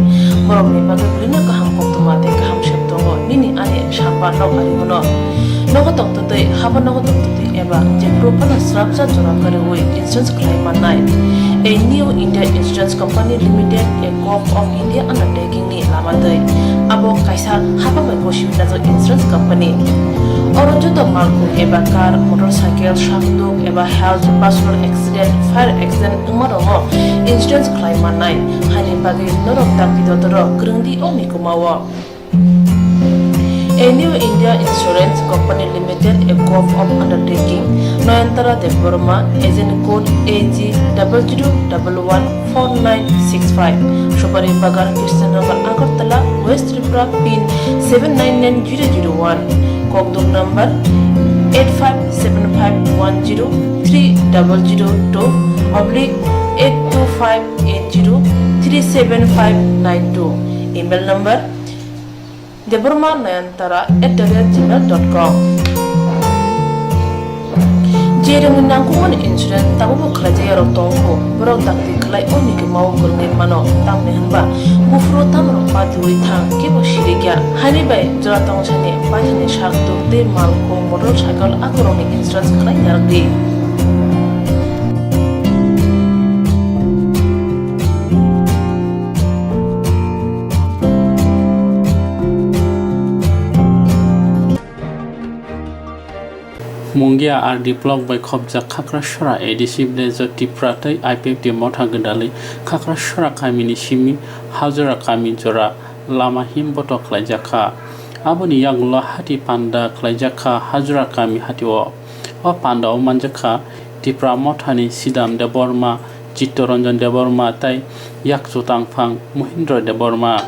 Borokni bagwi bwrwino kaham koktwma tei kaham sep tongo. Nini ani samba nok ari bono. Nogo tongtwtwi, haban nogo tongtwtwi eba jephuru phano srapsa jora kwrwi insurance khlai mannai. A New India Insurance Company Limited, a Corp of India undertaking ni lama twi. Abo kaisa hapang bai bosi wngjak insurance company. Oro joto malkhung eba car, motorcycle, sakduk eba health, personal accident, fire accident wngma rokno insurance khlai mannai. Haini bagwi norok dakti dotoro kwrwng di o mikuma o. A A New India Insurance Company Limited, a code of undertaking, Nayantara Debbarma, agent code A G double zero double one four nine six five, Subari Bagan, Krishnanagar, Agartala, West Tripura, pin seven nine nine zero zero one, Kokdum number eight five seven five one zero three double zero two oblique eight two five eight zero three seven five nine two, email number Debbarma Nayantara at the rate gmail dot com. Je rangni nangkukmani insurance tabukbo khlaijak yarok tongkho, borok dakti khlai o nigwmao kwrwngwi mano, tamni hwnba buphuru tamrok patiui thang, kebo sirikya. Haini bai jora tongsani paithani sak tuk tei malkhung, motorcycle akorokni insurance khlai narwkdi. Mungia R D block bai khopjak Khakrasora A D C village o Tipra tei I P F T motha gwdalwi Khakrasora kamini simi Hajora kami jora lama him botok khlaijak kha. Aboni yagulo hati panda khlaijak kha Hajora kami hatio. O panda o manjak kha Tipra mothani Sidam Debbarma, Chittoranjan Debbarma tei Yakchu Tangphang Mohindra Debbarma.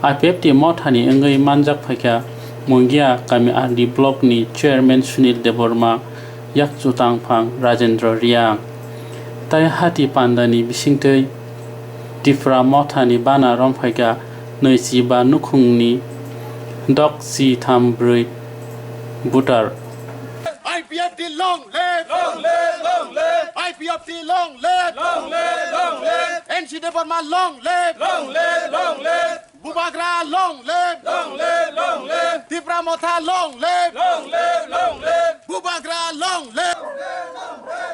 I P F T mothani wngwi manjak phaikha Mungia kami R D block ni chairman Sunil Debbarma, Yakchu Tangphang Rajendra Reang. Tai hati pandani bisingtwi Tipra mothani bana romphaikha nwichi ba nukhungni dok chi tham brwi voter. I P F T long live! Long live, long live! I P F T long live! Long live, long live! N C Debbarma long live! Long live, long live! Bubagra long live! Long live, long live! Tipra Motha long live! Long live, long live! Bubagra long live!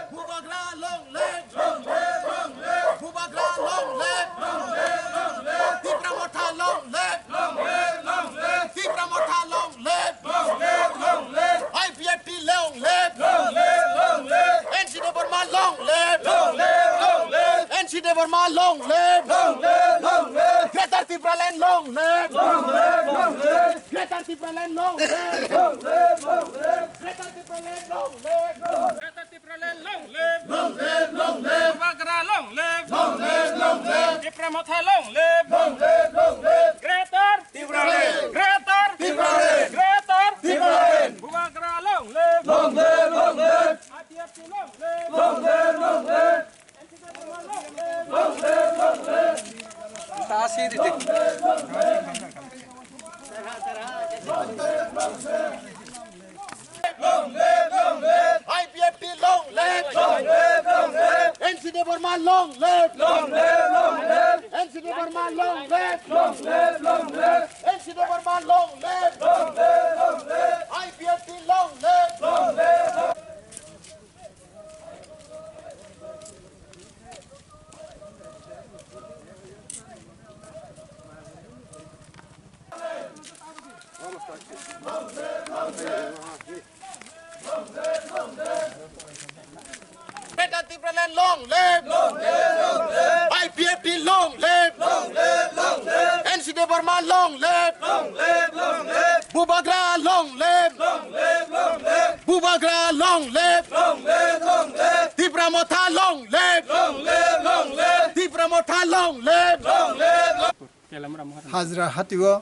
Bubagra long live! Long live, long live! Bubagra long live! Long live, long live! Tipra Motha long live! Long live, long live! Tipra Motha long live! Long live, long live! I P F T long live! Long live, long live! N C Debbarma long live! Long live, long live! N C Debbarma long live! Long live, long live! Greater Tipraland long live! Long live, long live! Greater Tipraland long live! Long live, long live! Greater Tipraland long live! Greater Tipraland long live! Long live, long live! Bubagra long live! Long live, long live! Tipra Motha long live! Long live, long live! Greater Tipraland! Greater Tipraland! Greater Tipraland! Bubagra long live! Long live, long live! I P F T long live! Long live, long live! Long live, long live! Long live, long live! I P F T long live! Long live, long live! N C Debbarma long live! Long live, long live! N C Debbarma long live! Long live, long live! N C Debbarma long live! Long live, long live! I P F T long live! Long live, long live! Greater Tipraland long live! Long live, long live! I P F T long live! Long live, long live! N C Debbarma long live! Long live, long live! Bubagra long live! Long live, long live! Bubagra long live! Long live, long live! Tipra Motha long live! Long live, long live! Tipra Motha long live! Long live, long Hajra hatio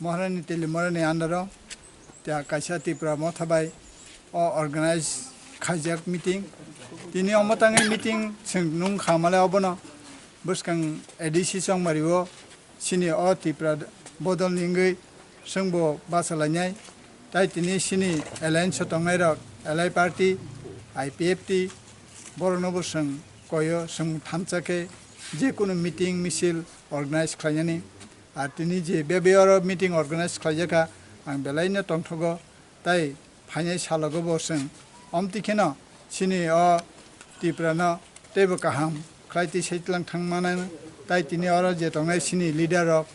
Maharani Telimorani under o tia kaisa Tipra Motha bai o organize khaijak meeting. Tini omo tangwi meeting chwng nung khamale obono bwskang A D C chongmari o chini o Tipra bodol ni wngwi chwngbo bachalainai. Tai tini chini alliance o tongnairok, L I party, I P F T, borokno bo chwng koyo, chwng thansa khe je kunu meeting, misil organize khlainani. Ar tini je bebiyoro meeting organize khlaijakha, ang belaino tongthogo, tai phainai salogo bo chwng omtwi kheno chini o Tiprano teibo kaham khlai twi saitlang thang mano, tai tini oro je tongnai chini leader rok,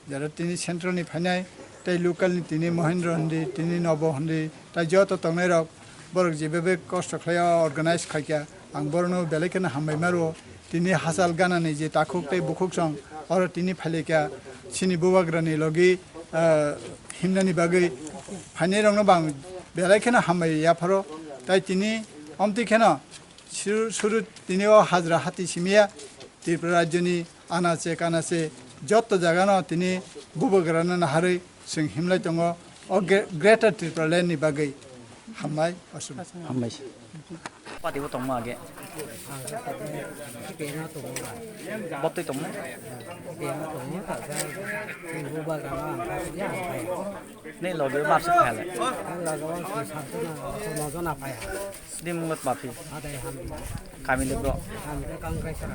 jara tini central ni phainai, tei local ni tini Mohindra hindi, tini Nobo hindi, tai joto tongnai rok, borok je bebak kosto khlai o organize khaikha, ang borokno belai kheno hambai maro. Tini hachal ganani je takhuk tei bukhuk song, oro tini phailaikha chini bubagrani logi, ah, himnani bagwi phainairokno bo ang belai kheno hambai yapharo. Tai tini omtwi kheno suru, suru tini o hajra hati simiya Tripura rajyoni anache kanache jotto jagano tini bubagrano naharwi chwng himlai tongo o gre-, Greater Tripura Land ni bagwi. Hambai, aswk. Hambai. Pati bo tongma age. Botwi tongma. Nei logi mapsi phai le. Logi o si sabjana, nojo na phai. Sini mungot mapi. Adai ham. Kami le bro. Ham ke kang kai sara.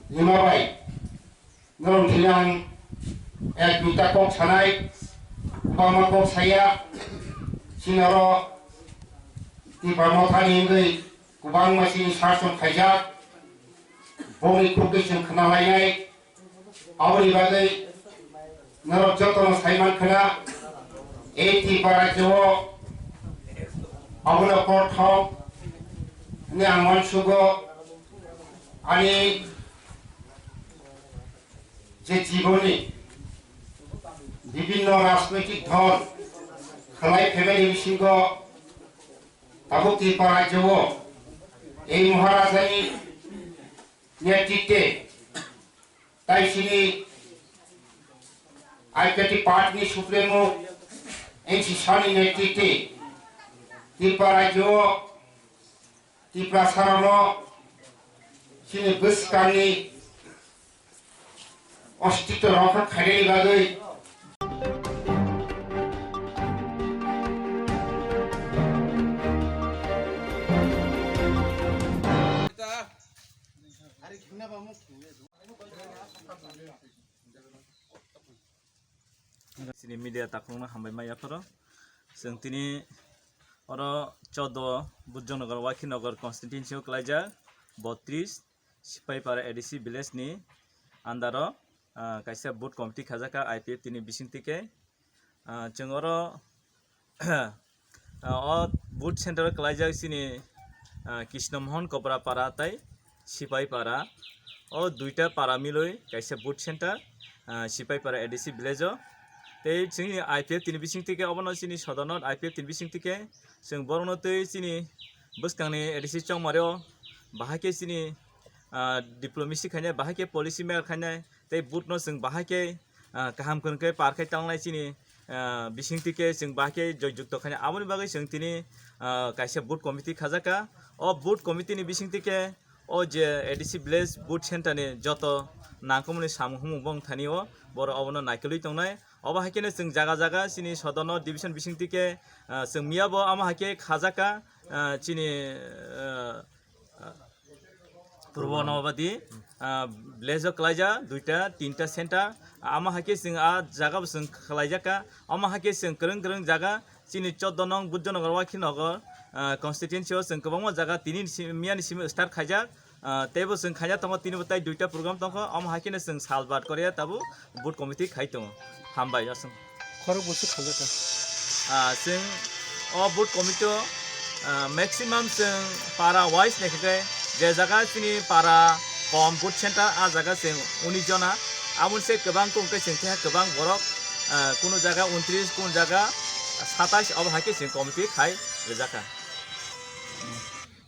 Nima bai, norok thwilang ek duita kok sanai, kwbangma kok saya, sinoro Tipra Mothani wngwi kwbangma sini sasong khaijak, bongni khukwi chwng khwnalainai, aboni bagwi norok jotono saiman khwna, ei Tipra rajyo o abono kothok hwnwi ang uansugo. Ani je jiboni bibhinno rajnoitik dhol khlai phaimani bisingo tabuk Tripura rajyo o ei Maharajani netritwe tai chini I P F T party ni supremo N C sani netritwe Tripura rajyo o Tiprasarokno chini bwskangni ostitw rokha khainani bagwi. Chini media takhukno hambai ma yapharo. Chwng tini oro chodo Bujongnagar, Wakhinagar constituency o kwlaijak botris Sipaipara A D C village ni under o, ah, kaisa booth committee khajak kha I P F T ni bising twi khe. Ah, chwng oro ah, o booth center o kwlaijak chini, ah, Krishna Mohan Kopra para tei Sipai para. O duita para milwi kaisa booth center, ah, Sipai para A D C village o. Tei chini I P F T ni bising twi khe obono chini sodorno I P F T ni bising twi khe chwng borokno tei chini bwskangni A D C chongmari o bahai khe chini, ah, diplomacy khainai, bahai khe policy maker khainai, tei booth no chwng bahai khe, ah, kaham kwrwng khe par khai tangnai chini, ah, bising twi khe chwng bahai khe joy jukto khainai. Aboni bagwi chwng tini, ah, kaisa booth committee khajak kha. O booth committee ni bising twi khe o je A D C village booth center ni joto nangkukmani samung humung bong thani o borok obono naikolwi tongnai. Obo hai kheno chwng jaga jaga chini sodorno division bising twi khe, ah, chwng miya bo amo hai khe khajak kha, ah, chini, ah, Purbo Nabadi, ah, village o kwlaijak duita, tinta center. Amo hai khe chwng a jaga bo chwng khwlaijak kha. Amo hai khe chwng kwrwng kwrwng jaga chini choddo nong Bujongnagar, Wakhinagar, ah, constituency o chwng kwbangma jaga tini ni simi, miya ni simi start khaijak. Ah, teibo chwng khaina tongo, tini bo tai duita program tongkha. Amo hai kheno chwng salbat koriya tabuk booth committee khai tongo. Hambai aswng. Khorok busu khaljak kha. Ah, chwng o booth committee o, ah, maximum chwng para wise naikhe je jaga chini para kom booth center, a jaga chwng unis jona. Aboni se kwbang kung khe chwng khe kwbang borok, ah, kunu jaga untris, kunu jaga satais, obo hai khe chwng committee khai rijak kha.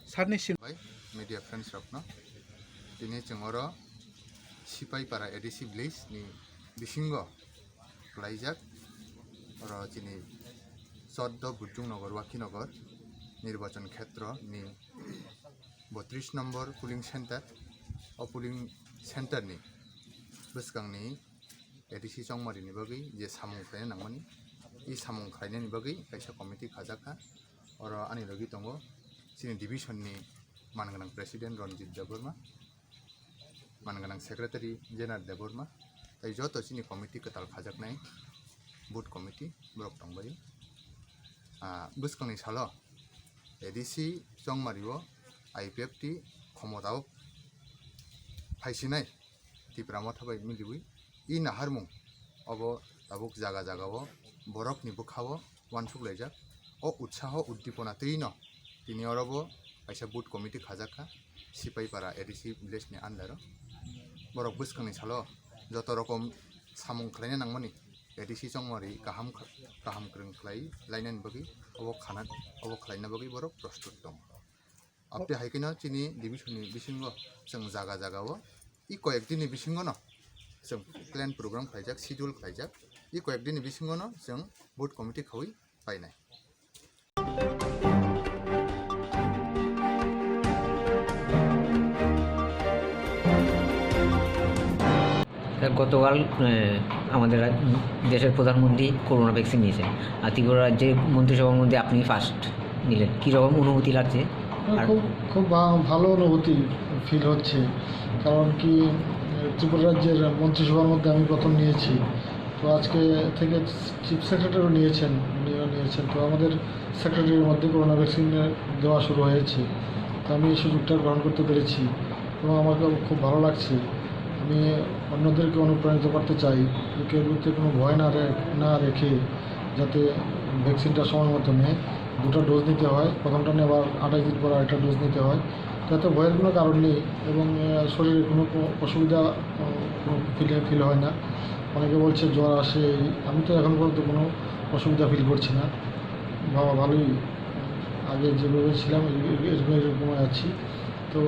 Sarni sim- Bai, media friends rokno tini chwng oro Sipaipara A D C village ni bisingo kwlaijak, oro chini choddo Bujongnagar, Wakhinagar nirbachon khetro ni botris number polling center. O polling center ni bwskangni A D C chongmari ni bagwi je samung khlaina nangmani, i samung khlainani bagwi kaisa committee khajak kha. Oro ani logi tongo chini division ni man gwnang president Ranjit Debbarma, man gwnang secretary Jenar Debbarma, tei joto chini committee kwtal khajaknai booth committee borok tongbaio. Ah, bwskangni salo A D C chongmari o I P F T khomotao phaisinai Tipra Motha bai miliwi i naharmung obo tabuk jaga jaga o borokni bwkha o uansuk laijak. O utsaho uddipona twi no tini oro bo kaisa booth committee khajak kha Sipaipara A D C village ni under o. Borok bwskangni salo joto rokom samung khlaina nangmani A D C chongmari kaham kha-, kaham kwrwng khlai lainani bagwi obo khana, obo khlaina bagwi borok prostut tongo. Aboni hai kheno chini division ni bisingo chwng jaga jaga o i koyek din ni bisingo no chwng plan program khlaijak, schedule khlaijak, i koyek din ni bisingo no chwng booth committee khaui painai. Sir, গতকাল, আহ, আমাদের রাজ-, দেশের প্রধানমন্ত্রী corona vaccine নিয়েছেন, আর ত্রিপুরা রাজ্যের মন্ত্রিসভার মধ্যে আপনি ফার্স্ট নিলেন, কীরকম অনুভূতি লাগছে? হ্যাঁ, আর খুব, খুব ভা-, ভালো অনুভূতি ফিল হচ্ছে, কারণ কি, আহ, ত্রিপুরা রাজ্যের মন্ত্রিসভার মধ্যে আমি প্রথম নিয়েছি, তো আজকে থেকে চিফ সেক্রেটারিও নিয়েছেন, উনিও নিয়েছেন। তো আমাদের সেক্রেটারির মধ্যে করোনা ভ্যাকসিন দেওয়া শুরু হয়েছে। তো আমি এই সুযোগটা গ্রহণ করতে পেরেছি এবং আমাকে খুব ভালো লাগছে। আমি অন্যদেরকে অনুপ্রাণিত করতে চাই যে কেউ যাতে কোনো ভয় না রে-, না রেখে যাতে ভ্যাকসিনটা সময় মতো নেয়। দুটো ডোজ নিতে হয়, প্রথমটা নেবার আঠাশ দিন পর আরেকটা ডোজ নিতে হয়। তো এতে ভয়ের কোনো কারণ নেই এবং, আহ, শরীরে কোনো প-, অসুবিধা, আহ, কোনো ফিল, ফিল হয় না। অনেকে বলছে জ্বর আসে, এই, আমি তো এখন পর্যন্ত কোনো অসুবিধা ফিল করছি না। বাবা ভালোই, আগে যেভাবে ছিলাম, এই, এই, এরকম, এরকম আছি। তো,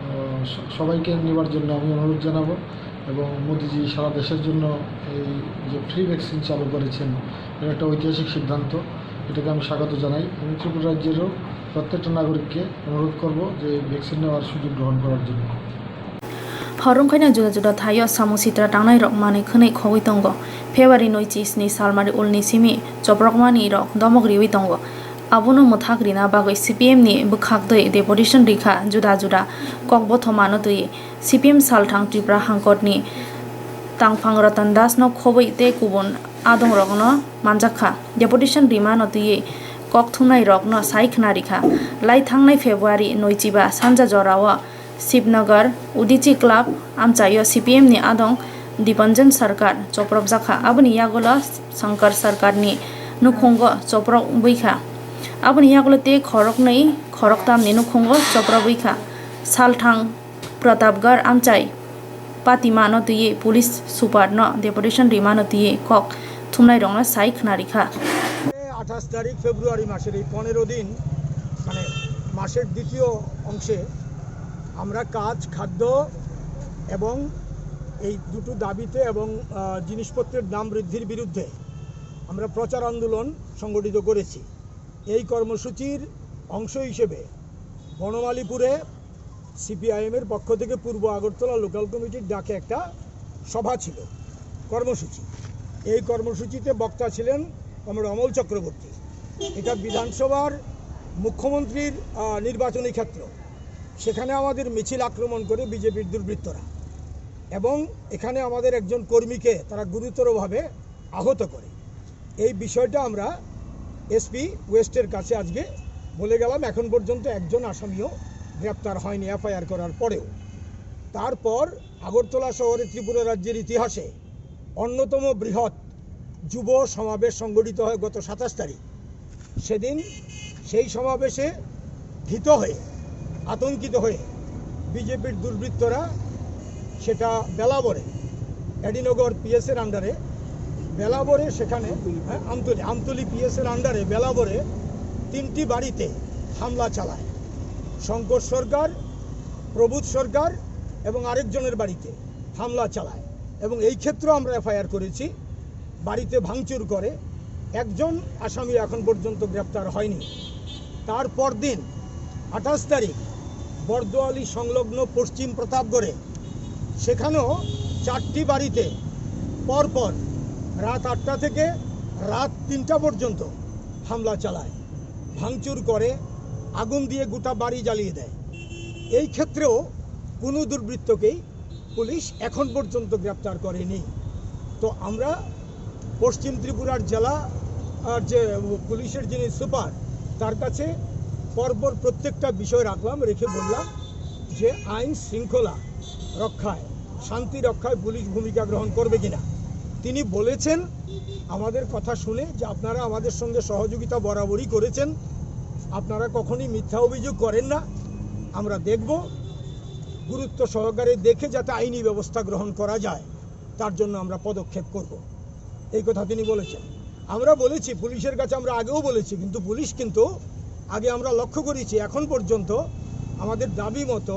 আহ, স-, সবাইকে নেবার জন্য আমি অনুরোধ জানাবো এবং মোদিজি সারা দেশের জন্য এই যে ফ্রি ভ্যাকসিন চালু করেছেন, এটা একটা ঐতিহাসিক সিদ্ধান্ত, এটাকে আমি স্বাগত জানাই। আমি ত্রিপুরা রাজ্যেরও প্রত্যেকটা নাগরিককে অনুরোধ করব যে এই ভ্যাকসিন নেওয়ার সুযোগ গ্রহণ করার জন্য। Phorong khaina juda juda thaio samung sitra tangnai rok manwi khwnwi khogwi tongo. February noi chi sni salmari ulni simi choprokmani rok domok riwi tongo. Abono mwthak rina bagwi C P M ni bwkhak twi deputation rikha juda juda kok bothomano twi. C P M salthang Tripura hangkotni tangphang Ratan Das no khobwi tei kubun adong rokno manjakha. Deputation rimano twiwi kok thumnai rokno sai khna rikha. Lai thangnai February noi chiba sanja jorao Shivnagar, Udichi Club amchaio C P M ni adong Dipanjan Sarkar chopropjakha. Aboni yagulo Shankar Sarkar ni nukhungo choprok buikha. Aboni yagulo tei khoroknwi khoroktam ni nukhungo choprok buikha. Salthang Pratapgarh amchai Patima no twiwi police super no deputation rima no twiwi kok thumnai rokno sai khna rikha. আঠাশ তারিখ ফেব্রুয়ারি মাসের এই পনেরো দিন, মানে মাসের দ্বিতীয় অংশে আমরা কাজ, খাদ্য এবং এই দুটো দাবিতে এবং, আহ, জিনিসপত্রের দাম বৃদ্ধির বিরুদ্ধে আমরা প্রচার আন্দোলন সংগঠিত করেছি। এই কর্মসূচির অংশ হিসেবে বনমালীপুরে সিপিআইএম এর পক্ষ থেকে পূর্ব আগরতলা লোকাল কমিটির ডাকে একটা সভা ছিল, কর্মসূচি। এই কর্মসূচিতে বক্তা ছিলেন কমরেড অমল চক্রবর্তী। এটা বিধানসভার মুখ্যমন্ত্রীর, আহ, নির্বাচনী ক্ষেত্র। সেখানে আমাদের মিছিল আক্রমণ করে বিজেপির দুর্বৃত্তরা এবং এখানে আমাদের একজন কর্মীকে তারা গুরুতরভাবে আহত করে। এই বিষয়টা আমরা এসপি ওয়েস্টের কাছে আজকে বলে গেলাম। এখন পর্যন্ত একজন আসামিও গ্রেপ্তার হয়নি এফআইআর করার পরেও। তারপর আগরতলা শহরে ত্রিপুরা রাজ্যের ইতিহাসে অন্যতম বৃহৎ যুব সমাবেশ সংগঠিত হয় গত সাতাশ তারিখ। সেদিন সেই সমাবেশে ভীত হয়ে, আতঙ্কিত হয়ে বিজেপির দুর্বৃত্তরা সেটা বেলাবরে, এডিনগর পিএসের আন্ডারে বেলাবরে সেখানে, হ্যাঁ, আমতলি, আমতলি পিএসের আন্ডারে বেলাবরে তিনটি বাড়িতে হামলা চালায়। শঙ্কর সরকার, প্রবোধ সরকার এবং আরেকজনের বাড়িতে হামলা চালায় এবং এই ক্ষেত্রে আমরা এফআইআর করেছি। বাড়িতে ভাঙচুর করে, একজন আসামি এখন পর্যন্ত গ্রেপ্তার হয়নি। তার পরদিন আঠাশ তারিখ বর্দোয়ালি সংলগ্ন পশ্চিম প্রতাপগড়ে সেখানেও চারটি বাড়িতে পরপর রাত আটটা থেকে রাত তিনটা পর্যন্ত হামলা চালায়, ভাঙচুর করে, আগুন দিয়ে গোটা বাড়ি জ্বালিয়ে দেয়। এই ক্ষেত্রেও কোনো দুর্বৃত্তকেই পুলিশ এখন পর্যন্ত গ্রেপ্তার করেনি। তো আমরা পশ্চিম ত্রিপুরার জেলা আর যে পুলিশের যিনি সুপার, তার কাছে পরপর প্রত্যেকটা বিষয় রাখলাম, রেখে বললাম যে আইন শৃঙ্খলা রক্ষায়, শান্তি রক্ষায় পুলিশ ভূমিকা গ্রহণ করবে কিনা। তিনি বলেছেন আমাদের কথা শুনে যে আপনারা আমাদের সঙ্গে সহযোগিতা বরাবরই করেছেন, আপনারা কখনোই মিথ্যা অভিযোগ করেন না, আমরা দেখব, গুরুত্ব সহকারে দেখে যাতে আইনি ব্যবস্থা গ্রহণ করা যায়। তার জন্য আমরা পদক্ষেপ করব, এই কথা তিনি বলেছেন। আমরা বলেছি, পুলিশের কাছে আমরা আগেও বলেছি, কিন্তু পুলিশ কিন্তু আগে আমরা লক্ষ্য করেছি, এখন পর্যন্ত আমাদের দাবি মতো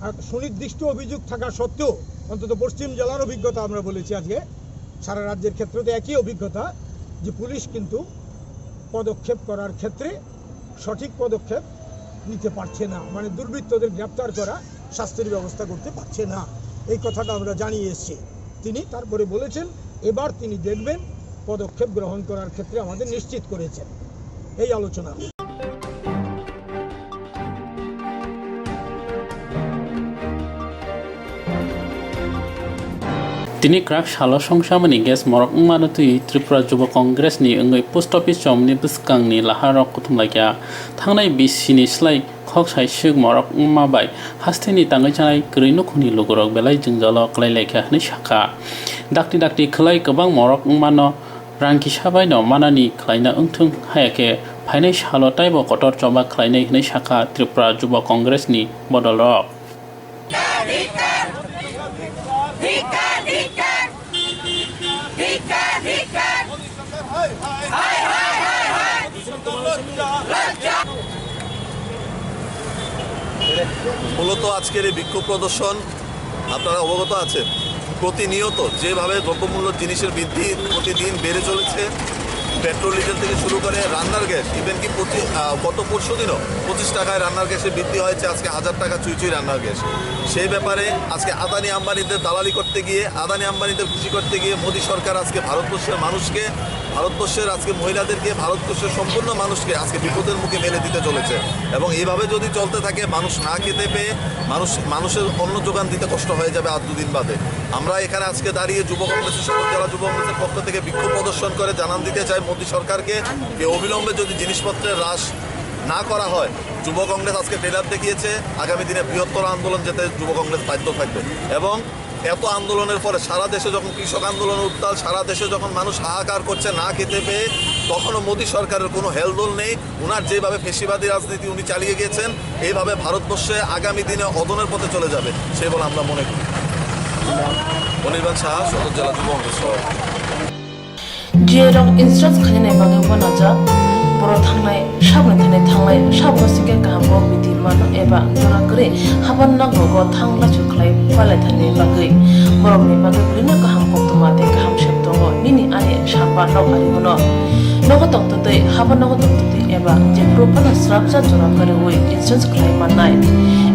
আর সুনির্দিষ্ট অভিযোগ থাকা সত্ত্বেও, অন্তত পশ্চিম জেলার অভিজ্ঞতা আমরা বলেছি আজকে, সারা রাজ্যের ক্ষেত্রে তো একই অভিজ্ঞতা, যে পুলিশ কিন্তু পদক্ষেপ করার ক্ষেত্রে সঠিক পদক্ষেপ নিতে পারছে না, মানে দুর্বৃত্তদের গ্রেপ্তার করা, শাস্তির ব্যবস্থা করতে পারছে না। এই কথাটা আমরা জানিয়ে এসেছি। তিনি তারপরে বলেছেন, এবার তিনি দেখবেন, পদক্ষেপ গ্রহণ করার ক্ষেত্রে আমাদের নিশ্চিত করেছেন। এই আলোচনা। Tini kwrak salo songchamani gas morok wngmano twi Tripura Jubo Congress ni wngwi post office chomni bwskangni laharok kuthumlaikha. Thangnai bisi ni slai khok saiswk morok wngma bai hasteni tangwi chanai kwrwi nukhungni lugurok belai jwngjalo kwlailaikha hwnwi sakha. Dakti dakti khwlai kwbang morok wngmano rang kisa baino manani khwlaina wngthung, haya khe phainai salo taibo kotor choba khwlainai hwnwi sakha Tripura Jubo Congress ni bodolrok. মূলত আজকের এই বিক্ষোভ প্রদর্শন, আপনারা অবগত আছেন, প্রতিনিয়ত যেভাবে দ্রব্যমূল্য জিনিসের বৃদ্ধি প্রতিদিন বেড়ে চলেছে, পেট্রোল, ডিজেল থেকে শুরু করে রান্নার গ্যাস, ইভেন কি প্রতি, আহ, গত পরশু দিনও পঁচিশ টাকায় রান্নার গ্যাসের বৃদ্ধি হয়েছে, আজকে হাজার টাকা চুই চুই রান্নার গ্যাস। সেই ব্যাপারে আজকে আদানি আম্বানিদের দালালি করতে গিয়ে, আদানি আম্বানিদের খুশি করতে গিয়ে মোদী সরকার আজকে ভারতবর্ষের মানুষকে, ভারতবর্ষের আজকে মহিলাদেরকে, ভারতবর্ষের সম্পূর্ণ মানুষকে আজকে বিপদের মুখে ফেলে দিতে চলেছে। এবং এইভাবে যদি চলতে থাকে, মানুষ না খেতে পেয়ে মানুষ, মানুষের অন্ন যোগান দিতে কষ্ট হয়ে যাবে আর দুদিন বাদে। আমরা এখানে আজকে দাঁড়িয়ে যুব কংগ্রেসের সদর জেলা যুব কংগ্রেসের পক্ষ থেকে বিক্ষোভ প্রদর্শন করে জানান দিতে চাই মোদী সরকারকে যে অবিলম্বে যদি জিনিসপত্রের হ্রাস না করা হয়, যুব কংগ্রেস আজকে ট্রেলার দেখিয়েছে, আগামী দিনে বৃহত্তর আন্দোলন যেতে যুব কংগ্রেস বাধ্য থাকবে। এবং এত আন্দোলনের পরে সারা দেশে যখন কৃষক আন্দোলনের উত্তাল, সারা দেশে যখন মানুষ হাহাকার করছে না খেতে পেয়ে, তখনও মোদী সরকারের কোনো হেলদোল নেই। উনার যেভাবে ফেসিবাদী রাজনীতি উনি চালিয়ে গিয়েছেন, এইভাবে ভারতবর্ষে আগামী দিনে অধনের পথে চলে যাবে, সেই বলে আমরা মনে করি। অনির্বাণ সাহা, সদর জেলা যুব কংগ্রেস সভাপতি। G A rok insurance khainani bagwi uanajak, borok thangnai, saboni thani thangnai, saboni singkhe kaham kok bidi mano eba jora kwrwi haphar nok rogo thang lachu khlai palaithani bagwi. Borokni bagwi bwrwino kaham koktwma tei kaham sep tongo, nini ani samba nok ari hwno. Nogo tongtwtwi, haphar nogo tongtwtwi eba jephuru phano srapsa jora kwrwi insurance khlai mannai.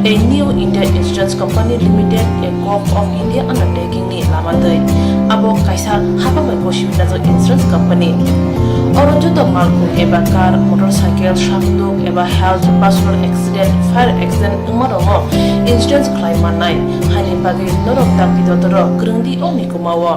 A New India Insurance Company Limited, a Gov of India undertaking ni lama twi. Abo kaisa hapang bai gosi wngjak insurance company. Oro joto malkhung eba car, motorcycle, sakduk eba health, personal accident, fire accident wngma rokno insurance khlai mannai. Haini bagwi norok dakti dotoro kwrwngdi o mikumao.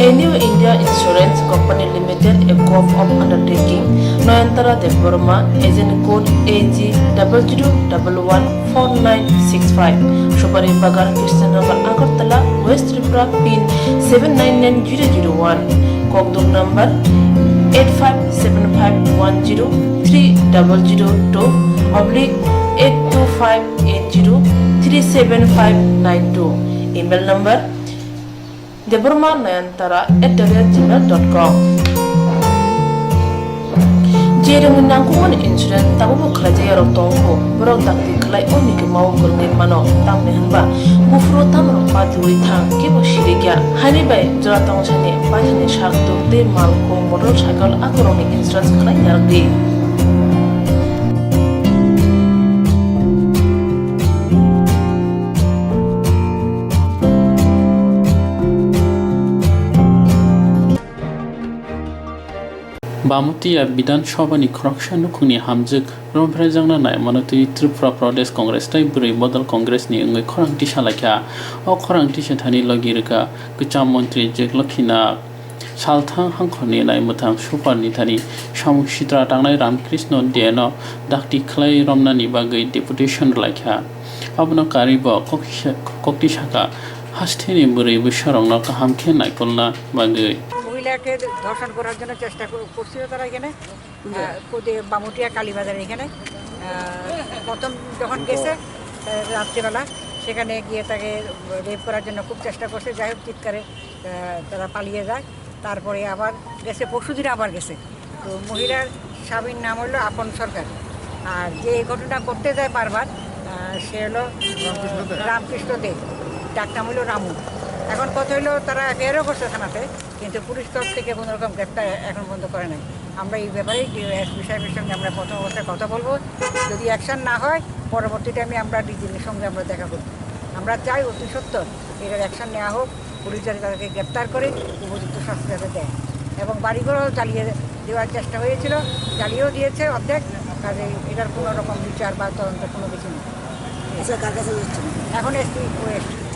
A New India Insurance Company Limited, a Gov of Undertaking, Nayantara Debbarma, agent code A G double zero double one four nine six five, Subari Bagan, Krishnanagar, Agartala, West Tripura, pin seven nine nine zero zero one, Kokduk number eight five seven five one zero three double zero two oblique eight two five eight zero three seven five nine two, email number Debbarma Nayantara at the rate gmail dot com. Jeremni nangkukmani insurance tabukbo khlaijak yarok tongo, borok dakti khlai o mikhe mao kwrwngwi mano, tamni hwnba buphuru tamrok patiwi thang kebo sirikya. Haini bai jora tongsani paithani sak tuk tei malkhung motorcycle akorokni insurance khlai narwkdi. Bamutia Bidhan Sabha ni khoroksa nukhungni hamjwk romphrejakna naimano twi Tripura Pradesh Congress tei Bwrwi Bodol Congress ni wngwi khorang tisa laikha. O khorang tisa thani logi rwkha kwcham montri Jeglokhi Nag. Salthang hangkhorni naimwthang Super ni thani samung sitra tangnai Ramkrishna Deno dakti khlai romnani bagwi deputation rwlaikha. Abono karwi bo koktisa, koktisa kha hasteni bwrwi bwsarokno kaham khe naikolna bagwi. মহিলাকে ধর্ষণ করার জন্য চেষ্টা কর-, করছিল তারা এখানে, আহ, কোদে-, বামুটিয়া কালীবাজার এখানে। আহ, প্রথম যখন গেছে, আহ, রাত্রিবেলা, সেখানে গিয়ে তাকে রেপ করার জন্য খুব চেষ্টা করছে। যাই হোক, চিৎকারে আহ, তারা পালিয়ে যায়। তারপরে আবার গেছে, পরশুদিন আবার গেছে। তো মহিলার স্বামীর নাম হলো আপন সরকার। আর যে এই ঘটনা করতে যায় বারবার, আহ, সে হলো রামকৃষ্ণ দে। রামকৃষ্ণ দে, ডাক নাম হলো রামু। এখন কথা হলো, তারা এফআইআরও করছে থানাতে, কিন্তু পুলিশ তরফ থেকে কোনো রকম গ্রেপ্তার এখন পর্যন্ত করে নাই। আমরা এই ব্যাপারে এসপি সাহেবের সঙ্গে আমরা প্রথম অবস্থায় কথা বলবো। যদি অ্যাকশন না হয়, পরবর্তীতে আমি আমরা ডিজির সঙ্গে আমরা দেখা করব। আমরা চাই অতি সত্বর এটার অ্যাকশন নেওয়া হোক, পুলিশ যাতে তাদেরকে গ্রেপ্তার করে উপযুক্ত শাস্তি যাতে দেয়। এবং বাড়িঘরও জ্বালিয়ে দেওয়ার চেষ্টা হয়েছিল, জ্বালিয়েও দিয়েছে অর্ধেক। কাজে এটার কোনো রকম বিচার বা তদন্ত কোনো কিছু নেই। আচ্ছা, কার কাছে যাচ্ছেন? এখন এসপি ওয়েস্ট।